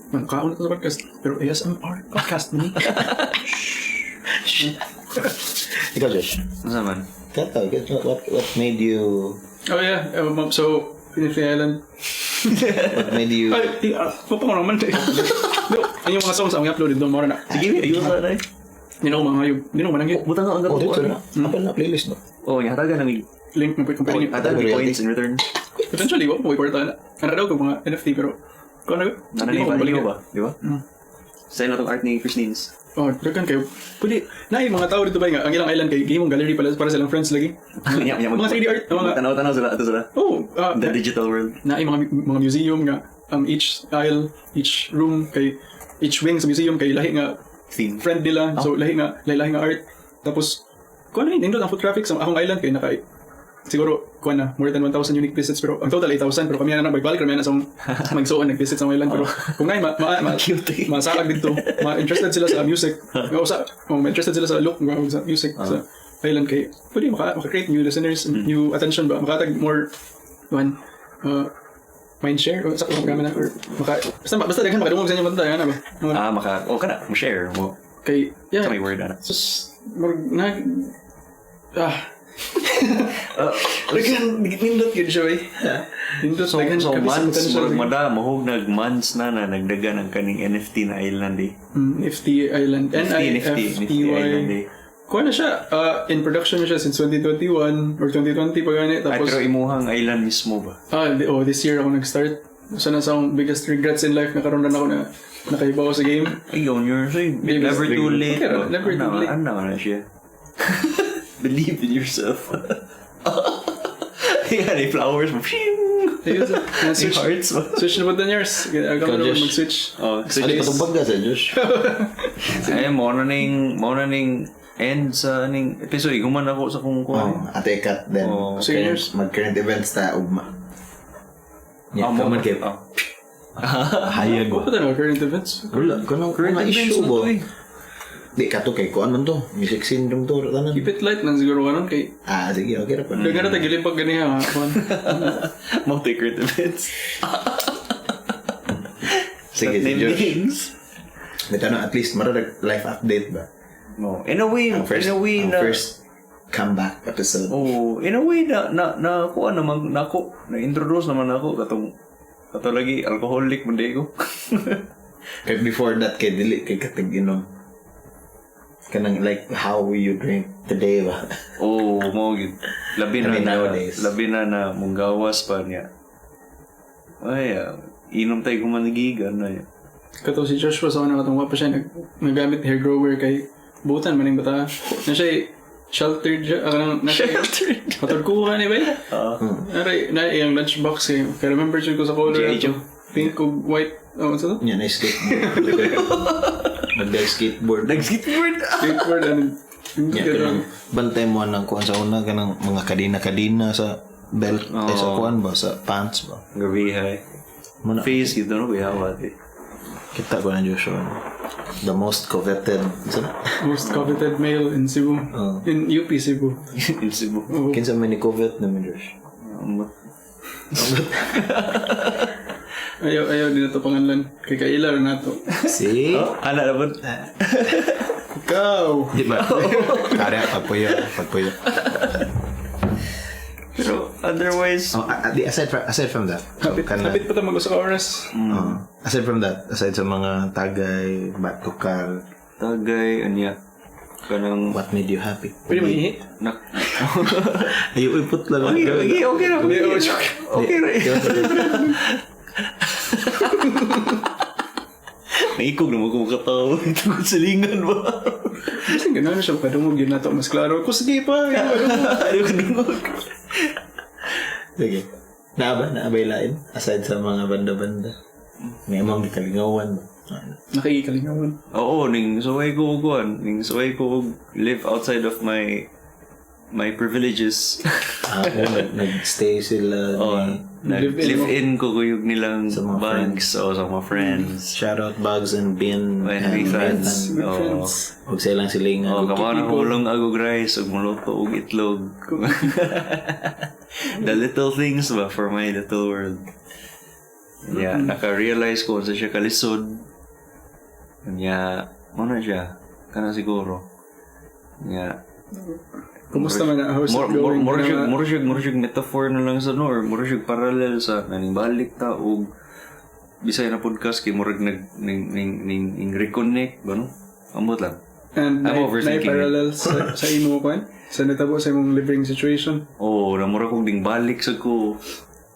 Speaker 1: Man, kaon na to sa podcast. Pero ASMR podcast ni.
Speaker 2: Ikaw, Josh.
Speaker 3: Ano man?
Speaker 2: Ikaw, what made you
Speaker 1: Oh yeah, so Infinity Island.
Speaker 2: what made you
Speaker 1: Ay, di, pa ko naman eh. No, ang yung mga songs ang i-upload dito mo na.
Speaker 3: Sige, ayun sa na.
Speaker 1: Hindi na ko mga hindi na ko mananggit.
Speaker 3: Butang ang
Speaker 2: Oh, dito
Speaker 3: gato.
Speaker 2: na. Apple na playlist no.
Speaker 3: Oh, yung hatagan ng
Speaker 1: Link na pwede kung pwede niyo.
Speaker 3: hatagan ng points in return.
Speaker 1: Potentially, wa mo kwarta na. Ano daw kung mga NFT pero kung ano,
Speaker 3: Ano
Speaker 1: di
Speaker 3: ba?
Speaker 1: ko
Speaker 3: Di
Speaker 1: mabalik.
Speaker 3: ba? Di ba? Style na tong art ni Chris Nins.
Speaker 1: Oh, daghan kayo. Pwede, na mga tao dito ba nga, ang ilang island kay gihimong gallery pala para sa ilang friends lagi. Mga 3D art, mga
Speaker 3: Tanaw-tanaw sila, ato sila.
Speaker 1: Oh,
Speaker 3: The digital world.
Speaker 1: na mga museum nga ang each aisle, each room kay each wing sa museum kay lahi nga
Speaker 3: Theme.
Speaker 1: friend nila. So lahi nga art. Tapos kuan na nindot ang foot traffic sa akong island kay naka siguro kuan na more than 1,000 unique visits, pero ang total 8,000, pero kami na nagbalik kami na sa magsuon nag-visit sa akong island, pero kung nay ma, ma, ma,
Speaker 3: Cute eh.
Speaker 1: masaag dito, ma interested sila sa music o sa oh, ma interested sila sa look nga sa music sa island kay pwede maka create new listeners, new attention ba, makatag more one mind share o sa kung na or maka basta daghan makadungog sa inyo banda ana ba.
Speaker 3: Ah, maka, oh, kana, mo share mo.
Speaker 1: Kay yeah.
Speaker 3: Sa may word, ana.
Speaker 1: Sus, murag na ah daghan nindot yun siya eh. Nindot
Speaker 3: So,
Speaker 1: daghan
Speaker 3: so
Speaker 1: kabis
Speaker 3: months,
Speaker 1: potential.
Speaker 3: murag mada, mahog nag months na na nagdagan ang kaning NFT na island eh.
Speaker 1: NFT Island. N I F
Speaker 3: NFT,
Speaker 1: T
Speaker 3: NFT
Speaker 1: Y.
Speaker 3: Island eh.
Speaker 1: Kuha na siya. In production na siya since 2021 or 2020 pa gani.
Speaker 3: Ay,
Speaker 1: Tapos,
Speaker 3: pero imuhang island mismo ba?
Speaker 1: Ah, oh, this year ako nag-start. Usa na sa akong biggest regrets in life na karon na ako na nakahibaw sa game.
Speaker 3: Ay, yun, you're saying,
Speaker 1: Maybe
Speaker 3: never too late.
Speaker 1: Okay,
Speaker 3: ba?
Speaker 1: never too
Speaker 3: Ano,
Speaker 1: late.
Speaker 3: ano na siya? Believe in yourself. Yan, may flowers mo. Pshing!
Speaker 1: Ayun,
Speaker 3: May
Speaker 1: na-switch.
Speaker 3: hearts ba?
Speaker 1: Switch na ba yours? Ako na
Speaker 2: Josh.
Speaker 1: mag-switch.
Speaker 3: Oh,
Speaker 2: Ano
Speaker 3: switch.
Speaker 2: patubag ka sa Josh?
Speaker 3: Ay, mo na ning end sa ning episode. Human ako sa kung kuha.
Speaker 2: Oh, ate cut then.
Speaker 3: Oh.
Speaker 1: Sige,
Speaker 2: Current-
Speaker 1: yours.
Speaker 2: Mag-current events ta ugma. Yeah,
Speaker 3: Ah, mo-
Speaker 2: kaman kay
Speaker 3: oh.
Speaker 2: hayag ba?
Speaker 1: Ano na current events?
Speaker 2: Wala, kanang
Speaker 3: Current
Speaker 2: mga
Speaker 3: events
Speaker 2: issue
Speaker 3: na
Speaker 2: ba?
Speaker 3: to eh.
Speaker 2: Di kato kay kuan man to. Music scene dong to tanan.
Speaker 1: Keep it light lang siguro karon kay
Speaker 2: Ah, sige, okay ra pa.
Speaker 1: daghan na tagilipag ganiha ha. Kuan.
Speaker 3: Mo take current events.
Speaker 2: Sige, si
Speaker 3: Name
Speaker 2: Josh.
Speaker 3: names.
Speaker 2: Bitaw na at least marag life update ba?
Speaker 3: No. In a way,
Speaker 2: Ang first,
Speaker 3: in a way
Speaker 2: ang
Speaker 3: na
Speaker 2: first comeback episode.
Speaker 3: Oh, in a way na na na kuha naman nako, na-introduce naman ako katong kato lagi alcoholic man di ko.
Speaker 2: Kay before that kay dili kay katig inom. Kanang like how you drink today ba?
Speaker 3: Oh, mo gyud. Labi na
Speaker 2: I mean,
Speaker 3: na
Speaker 2: nowadays.
Speaker 3: labi na na munggawas pa niya. Ay, inom tayo kumanigigan na yun.
Speaker 1: Kato si Joshua sa una katong wa pa siya naggamit hair grower kay butan man ning bata. Na siya sheltered siya kanang na siya
Speaker 3: Sheltered.
Speaker 1: Matod ko ni ba?
Speaker 3: Oo.
Speaker 1: Aray, na iyang lunchbox kay kay remember jud ko sa color.
Speaker 3: G.I.
Speaker 1: ato.
Speaker 3: Joe.
Speaker 1: Pink ug white. Oh, ano to?
Speaker 2: Yan, na skateboard. Nag-skateboard.
Speaker 3: Nag-skateboard.
Speaker 1: Skateboard ano.
Speaker 2: Yeah, kanang bantay mo ng kuan sa una kanang mga kadina-kadina sa belt ay sa kuan ba sa pants ba.
Speaker 3: Gabi hay.
Speaker 2: Muna
Speaker 3: Face yun no kuya eh.
Speaker 2: kita ko na Joshua. The most coveted. Sa na?
Speaker 1: Most coveted male in Cebu.
Speaker 2: Oh.
Speaker 1: In UP Cebu.
Speaker 3: In Cebu.
Speaker 1: Oh.
Speaker 2: Kinsa man ni covet naman Josh.
Speaker 1: Ayaw, ayaw din na to pangalan. Kay kaila ra nato.
Speaker 2: See?
Speaker 3: Oh, ana na ba?
Speaker 1: Ikaw.
Speaker 2: Di ba? Kaya pagpuyo, pagpuyo.
Speaker 3: Pero otherwise,
Speaker 2: Oh, di aside from that. So,
Speaker 1: Hapit,
Speaker 2: kana-
Speaker 1: hapit pa ta mag-usa ka oras.
Speaker 2: Oh, aside from that, aside sa mga tagay, batukal,
Speaker 3: tagay anya kanang
Speaker 2: what made you happy?
Speaker 1: Pwede mangihi?
Speaker 3: nak
Speaker 2: Ayaw, iput lang.
Speaker 3: Okay, okay na.
Speaker 1: Hindi, oh, joke.
Speaker 3: Okay ra. Naikog na mo kung katawa. Tungkol sa lingan ba?
Speaker 1: Kasi ganun na siya makadungog yun nato mas klaro. Ko sige pa. Yun, ano.
Speaker 3: Ayaw ka dungog.
Speaker 2: Sige. Naa ba? Naa ba lain? Aside sa mga banda-banda. May among gikalingawan ba? Ano?
Speaker 1: Nakikikalingawan.
Speaker 3: Oo, ning suway ko og kuan, ning suway ko og live outside of my privileges.
Speaker 2: Ah, oo, nag-stay sila
Speaker 3: Oh,
Speaker 2: ni
Speaker 3: nag
Speaker 1: Live in
Speaker 3: live
Speaker 1: mo.
Speaker 3: in ko kuyog nilang
Speaker 2: Sa mga
Speaker 3: bags o sa mga friends.
Speaker 2: Shoutout Bugs and Bin
Speaker 3: And
Speaker 2: and
Speaker 3: Nathan.
Speaker 2: Nathan.
Speaker 1: Good
Speaker 3: Oo.
Speaker 1: friends.
Speaker 2: Huwag silang silingan.
Speaker 3: Oh, kamo na hulong agog rice ug muluto og itlog. The little things ba for my little world. Yeah, naka-realize ko sa siya kalisod. Nya, mo na siya. Kana siguro. Yeah.
Speaker 1: Kumusta man na? How's
Speaker 3: More
Speaker 1: it
Speaker 3: more
Speaker 1: going?
Speaker 3: more siya
Speaker 1: Na-
Speaker 3: more siya metaphor na lang sa no or more siya parallel sa naning balik ta og Bisaya na podcast kay murag nag ning ning ning, ning reconnect ba no? Ambot lang.
Speaker 1: And
Speaker 3: I'm
Speaker 1: na
Speaker 3: overthinking it.
Speaker 1: parallel sa imo kwan? Sa natabo sa imong living situation?
Speaker 3: Oo, na murag kong ding balik sa ko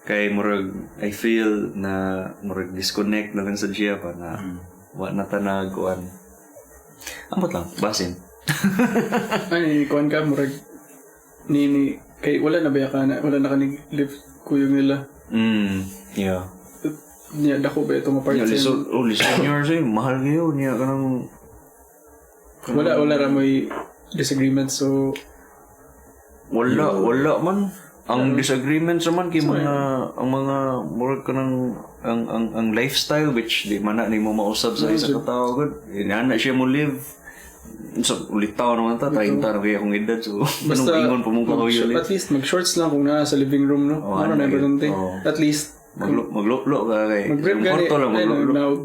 Speaker 3: kay murag I feel na murag disconnect na lang sa siya pa na Wa na ta nagkuan. Ambot lang, basin.
Speaker 1: Ay, kuan ka, murag, ni, kay wala na ba ka na, wala na ka live kuyog nila.
Speaker 3: Yeah.
Speaker 1: Niya, dako ba itong part
Speaker 3: Yeah,
Speaker 1: sa
Speaker 3: lisod, oh, lisod niya sa'yo. Mahal ngayon. Niya ka nang.
Speaker 1: Wala ra mo'y disagreement, so,
Speaker 3: Wala man. Ang disagreements naman kay mga ang mga murag ka ng ang lifestyle which di man na nimo mausab sa isa ka tawo gud. Inana siya mo live. So ulitaw naman ta, 30 na kaya akong edad, so
Speaker 1: basta,
Speaker 3: anong ingon pa mong kahuyo.
Speaker 1: At least, mag-shorts lang kung naa sa living room, no?
Speaker 3: Oh,
Speaker 1: ano
Speaker 3: ano
Speaker 1: na
Speaker 3: yun?
Speaker 1: importante.
Speaker 3: Oo.
Speaker 1: At least,
Speaker 3: Magluplo ka kay
Speaker 1: mag-grip
Speaker 3: sa
Speaker 1: gani,
Speaker 3: kwarto lang
Speaker 1: ay,
Speaker 3: magluplo.
Speaker 1: naog.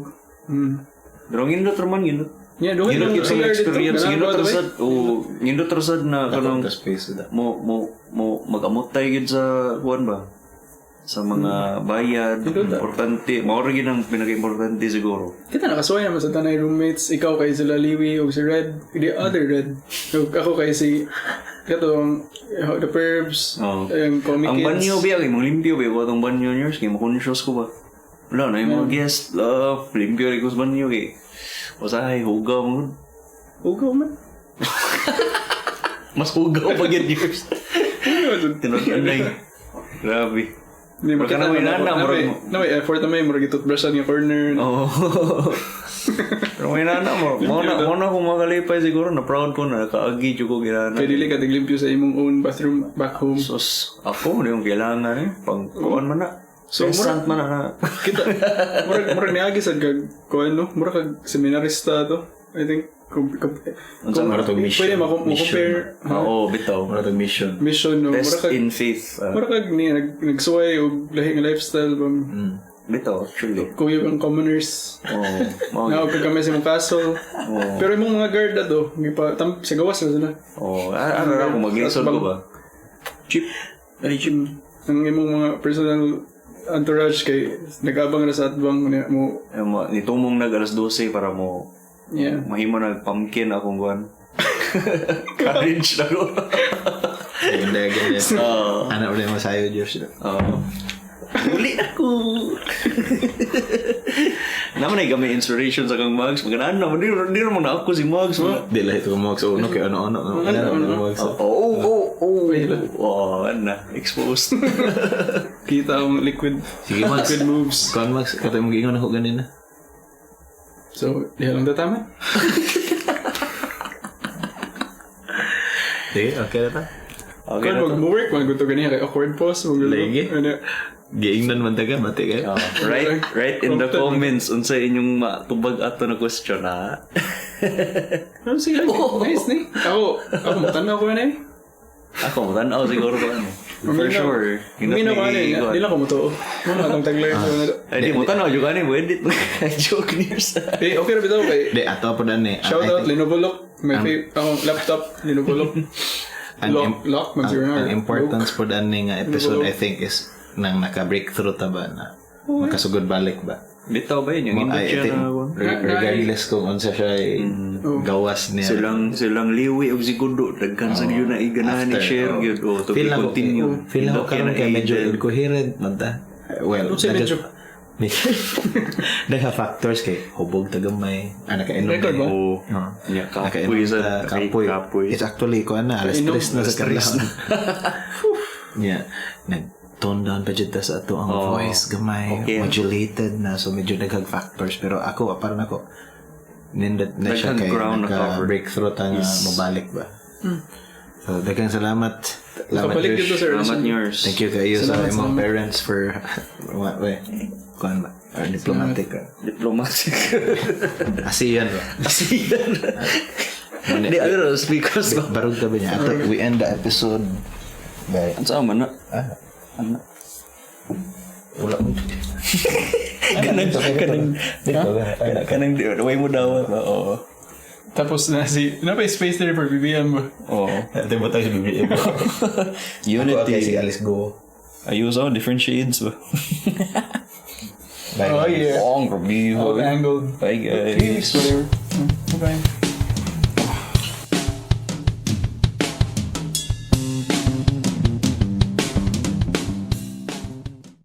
Speaker 3: Pero ang indot raman gindot.
Speaker 1: Yeah, doon
Speaker 3: Gindot
Speaker 1: lang
Speaker 3: gyud sa
Speaker 1: CR dito.
Speaker 3: experience,
Speaker 1: Ganang
Speaker 3: gindot
Speaker 1: ba,
Speaker 3: ra sad o gindot ra sad na kanang
Speaker 2: The space with that.
Speaker 3: mo magamotay gyud sa kuan ba sa mga bayad, importante mao ra gyud ang pinaka-importante siguro.
Speaker 1: Kita nakasuway naman sa tanay roommates. Ikaw kay sila Liwi o si Red. The other Red. Ug ako kay si katong the Pervs,
Speaker 3: Oo.
Speaker 1: ang Comic
Speaker 3: Ang
Speaker 1: Kids.
Speaker 3: banyo biya kay mong limpyo biya ko atong banyo niyo kay mo conscious ko ba. Wala na yung mga guest, love, limpyo rin ko sa banyo kay usahay hugaw mo.
Speaker 1: Ugaw man.
Speaker 3: Mas hugaw pa gyud yours. Tinud-anay. Grabe.
Speaker 1: Hindi
Speaker 3: Murag
Speaker 1: makita
Speaker 3: ka na may
Speaker 1: na
Speaker 3: nana, murag
Speaker 1: na may effort na may murag toothbrushan yung corner.
Speaker 3: Oo. Pero may nana mo. Mo na kung makalipay siguro na proud ko na nakaagi jud ko ginana.
Speaker 1: Kay dili ka tiglimpyo sa imong own bathroom back home.
Speaker 3: Sus, ako na yung kailangan eh. Pang kuan man na.
Speaker 1: So,
Speaker 3: Peasant man na.
Speaker 1: Kita murag niagi sad kag kuan, no? Murag kag seminarista to. I think kung
Speaker 2: Mura tong mission.
Speaker 1: pwede mo compare
Speaker 3: Oo, bitaw.
Speaker 2: Mura tong mission.
Speaker 1: mission, no? Mura
Speaker 3: Test
Speaker 1: kag
Speaker 3: in faith.
Speaker 1: mura kag ni nagsuway og lahi nga lifestyle bang
Speaker 3: Bitaw, actually.
Speaker 1: kuyog ang commoners.
Speaker 3: Oo. Mao
Speaker 1: Naog ka kami sa imong castle.
Speaker 3: Oo.
Speaker 1: Pero imong mga guard ato, gipa tam sa gawas na sila.
Speaker 3: Oo. Ano ra kung maglisod ko ba? Cheap. Very cheap.
Speaker 1: Ang imong mga personal entourage kay nag-abang na sa atbang niya mo.
Speaker 3: Eh, nitumong nag alas 12 para mo mahimo nag pumpkin akong kuan. Courage na ko.
Speaker 2: Ganda, ganda.
Speaker 3: Oo.
Speaker 2: Anak ulit mo sayo, Josh.
Speaker 3: Oo. Uli ako. Naman ay kami inspiration sa kang Mags. Maganaan naman. Di naman na ako si Mags.
Speaker 2: Di lah ito mo sa uno kay ano-ano. Ano mo sa.
Speaker 3: Oo. Oh, ano na. Exposed.
Speaker 1: Kita ang liquid
Speaker 2: Sige, Max.
Speaker 1: liquid moves.
Speaker 2: Kuan Max, katay mo giingon ako ganina.
Speaker 1: So, diha lang tatama.
Speaker 2: Sige, okay na ta.
Speaker 3: Okay
Speaker 1: Kung
Speaker 3: na to.
Speaker 1: mag-work man gusto ganiya kay awkward pause mo
Speaker 2: Lagi.
Speaker 1: Ano,
Speaker 2: Giingnan man taga, bati kayo.
Speaker 3: Oh, write in the comments unsa inyong matubag ato na question ha.
Speaker 1: Ano, sige, nice ni. Ako matanaw ko na eh.
Speaker 3: Ako tanaw siguro ko ano. For sure.
Speaker 1: Minaw ko ano eh. Di lang ko mutuo. Mga atong tagline.
Speaker 3: Ay, di mo tanaw jud ani mo edit. Joke news.
Speaker 1: Eh, okay ra bitaw kay
Speaker 2: Di, ato po dan eh.
Speaker 1: shout out Lenovo Look. My favorite, akong laptop, Lenovo Look.
Speaker 2: Ang
Speaker 1: Lock, lock, man siguro
Speaker 2: ang
Speaker 1: na.
Speaker 2: importance po dan ni nga episode, I think, is nang naka-breakthrough ta ba na makasugod balik ba.
Speaker 3: Bitaw ba yun? Yung
Speaker 2: I
Speaker 3: indot siya
Speaker 2: think,
Speaker 3: na
Speaker 2: regardless kung unsa siya ay gawas niya.
Speaker 3: Silang liwi og sigundo daghan sa gyud na iganahan ni
Speaker 2: After,
Speaker 3: share
Speaker 2: oh.
Speaker 3: gyud oh to be
Speaker 2: Feel na ko,
Speaker 3: continue.
Speaker 2: feel na ko
Speaker 3: Indot
Speaker 2: karon
Speaker 3: na
Speaker 2: kay medyo
Speaker 3: i-
Speaker 2: incoherent man ta. Well,
Speaker 1: Unsay medyo?
Speaker 2: Dagha factors kay hubog ta gamay, ah, nakainom
Speaker 1: Record ba?
Speaker 3: Oh.
Speaker 2: Oo.
Speaker 3: Yeah, kapoy
Speaker 2: Nakainom
Speaker 3: sa
Speaker 2: ta, kapoy.
Speaker 3: Kapoy.
Speaker 2: It's actually kuan na alas
Speaker 1: Inom.
Speaker 2: 3 na sa kadlawon. Yeah. Nag tone down pa jud ta sa ato ang voice gamay,
Speaker 3: Okay.
Speaker 2: modulated na, so medyo daghang factors, pero ako parang ako nindot na siya
Speaker 3: Daghang
Speaker 2: kay
Speaker 3: ground na
Speaker 2: naka
Speaker 3: cover.
Speaker 2: breakthrough ta nga mobalik ba. So daghang salamat. Salamat,
Speaker 1: Nakabalik
Speaker 2: Josh.
Speaker 1: dito, sir.
Speaker 3: Salamat yours.
Speaker 2: Thank you kayo sa imong parents for what way? Kuan ba? Or diplomatic ka.
Speaker 3: Diplomatic.
Speaker 2: Asian ba?
Speaker 3: Asian. Di ano speakers ba?
Speaker 2: Barog ka ba niya? Ato, we end the episode by
Speaker 3: Unsa man na?
Speaker 2: Ah,
Speaker 3: Ano?
Speaker 2: Wala mo.
Speaker 3: Kanang kanang way mo dawat ba? Oo.
Speaker 1: Tapos na si, na pa space there for BBM ba?
Speaker 3: Oo.
Speaker 2: Ate mo tayo sa BBM.
Speaker 3: Unity.
Speaker 2: Okay, sige, let's go.
Speaker 3: Ayos oh, different shades ba?
Speaker 2: Bye.
Speaker 1: Oh yeah.
Speaker 3: Long review.
Speaker 1: All angled.
Speaker 3: Bye guys.
Speaker 1: Peace, whatever. Okay.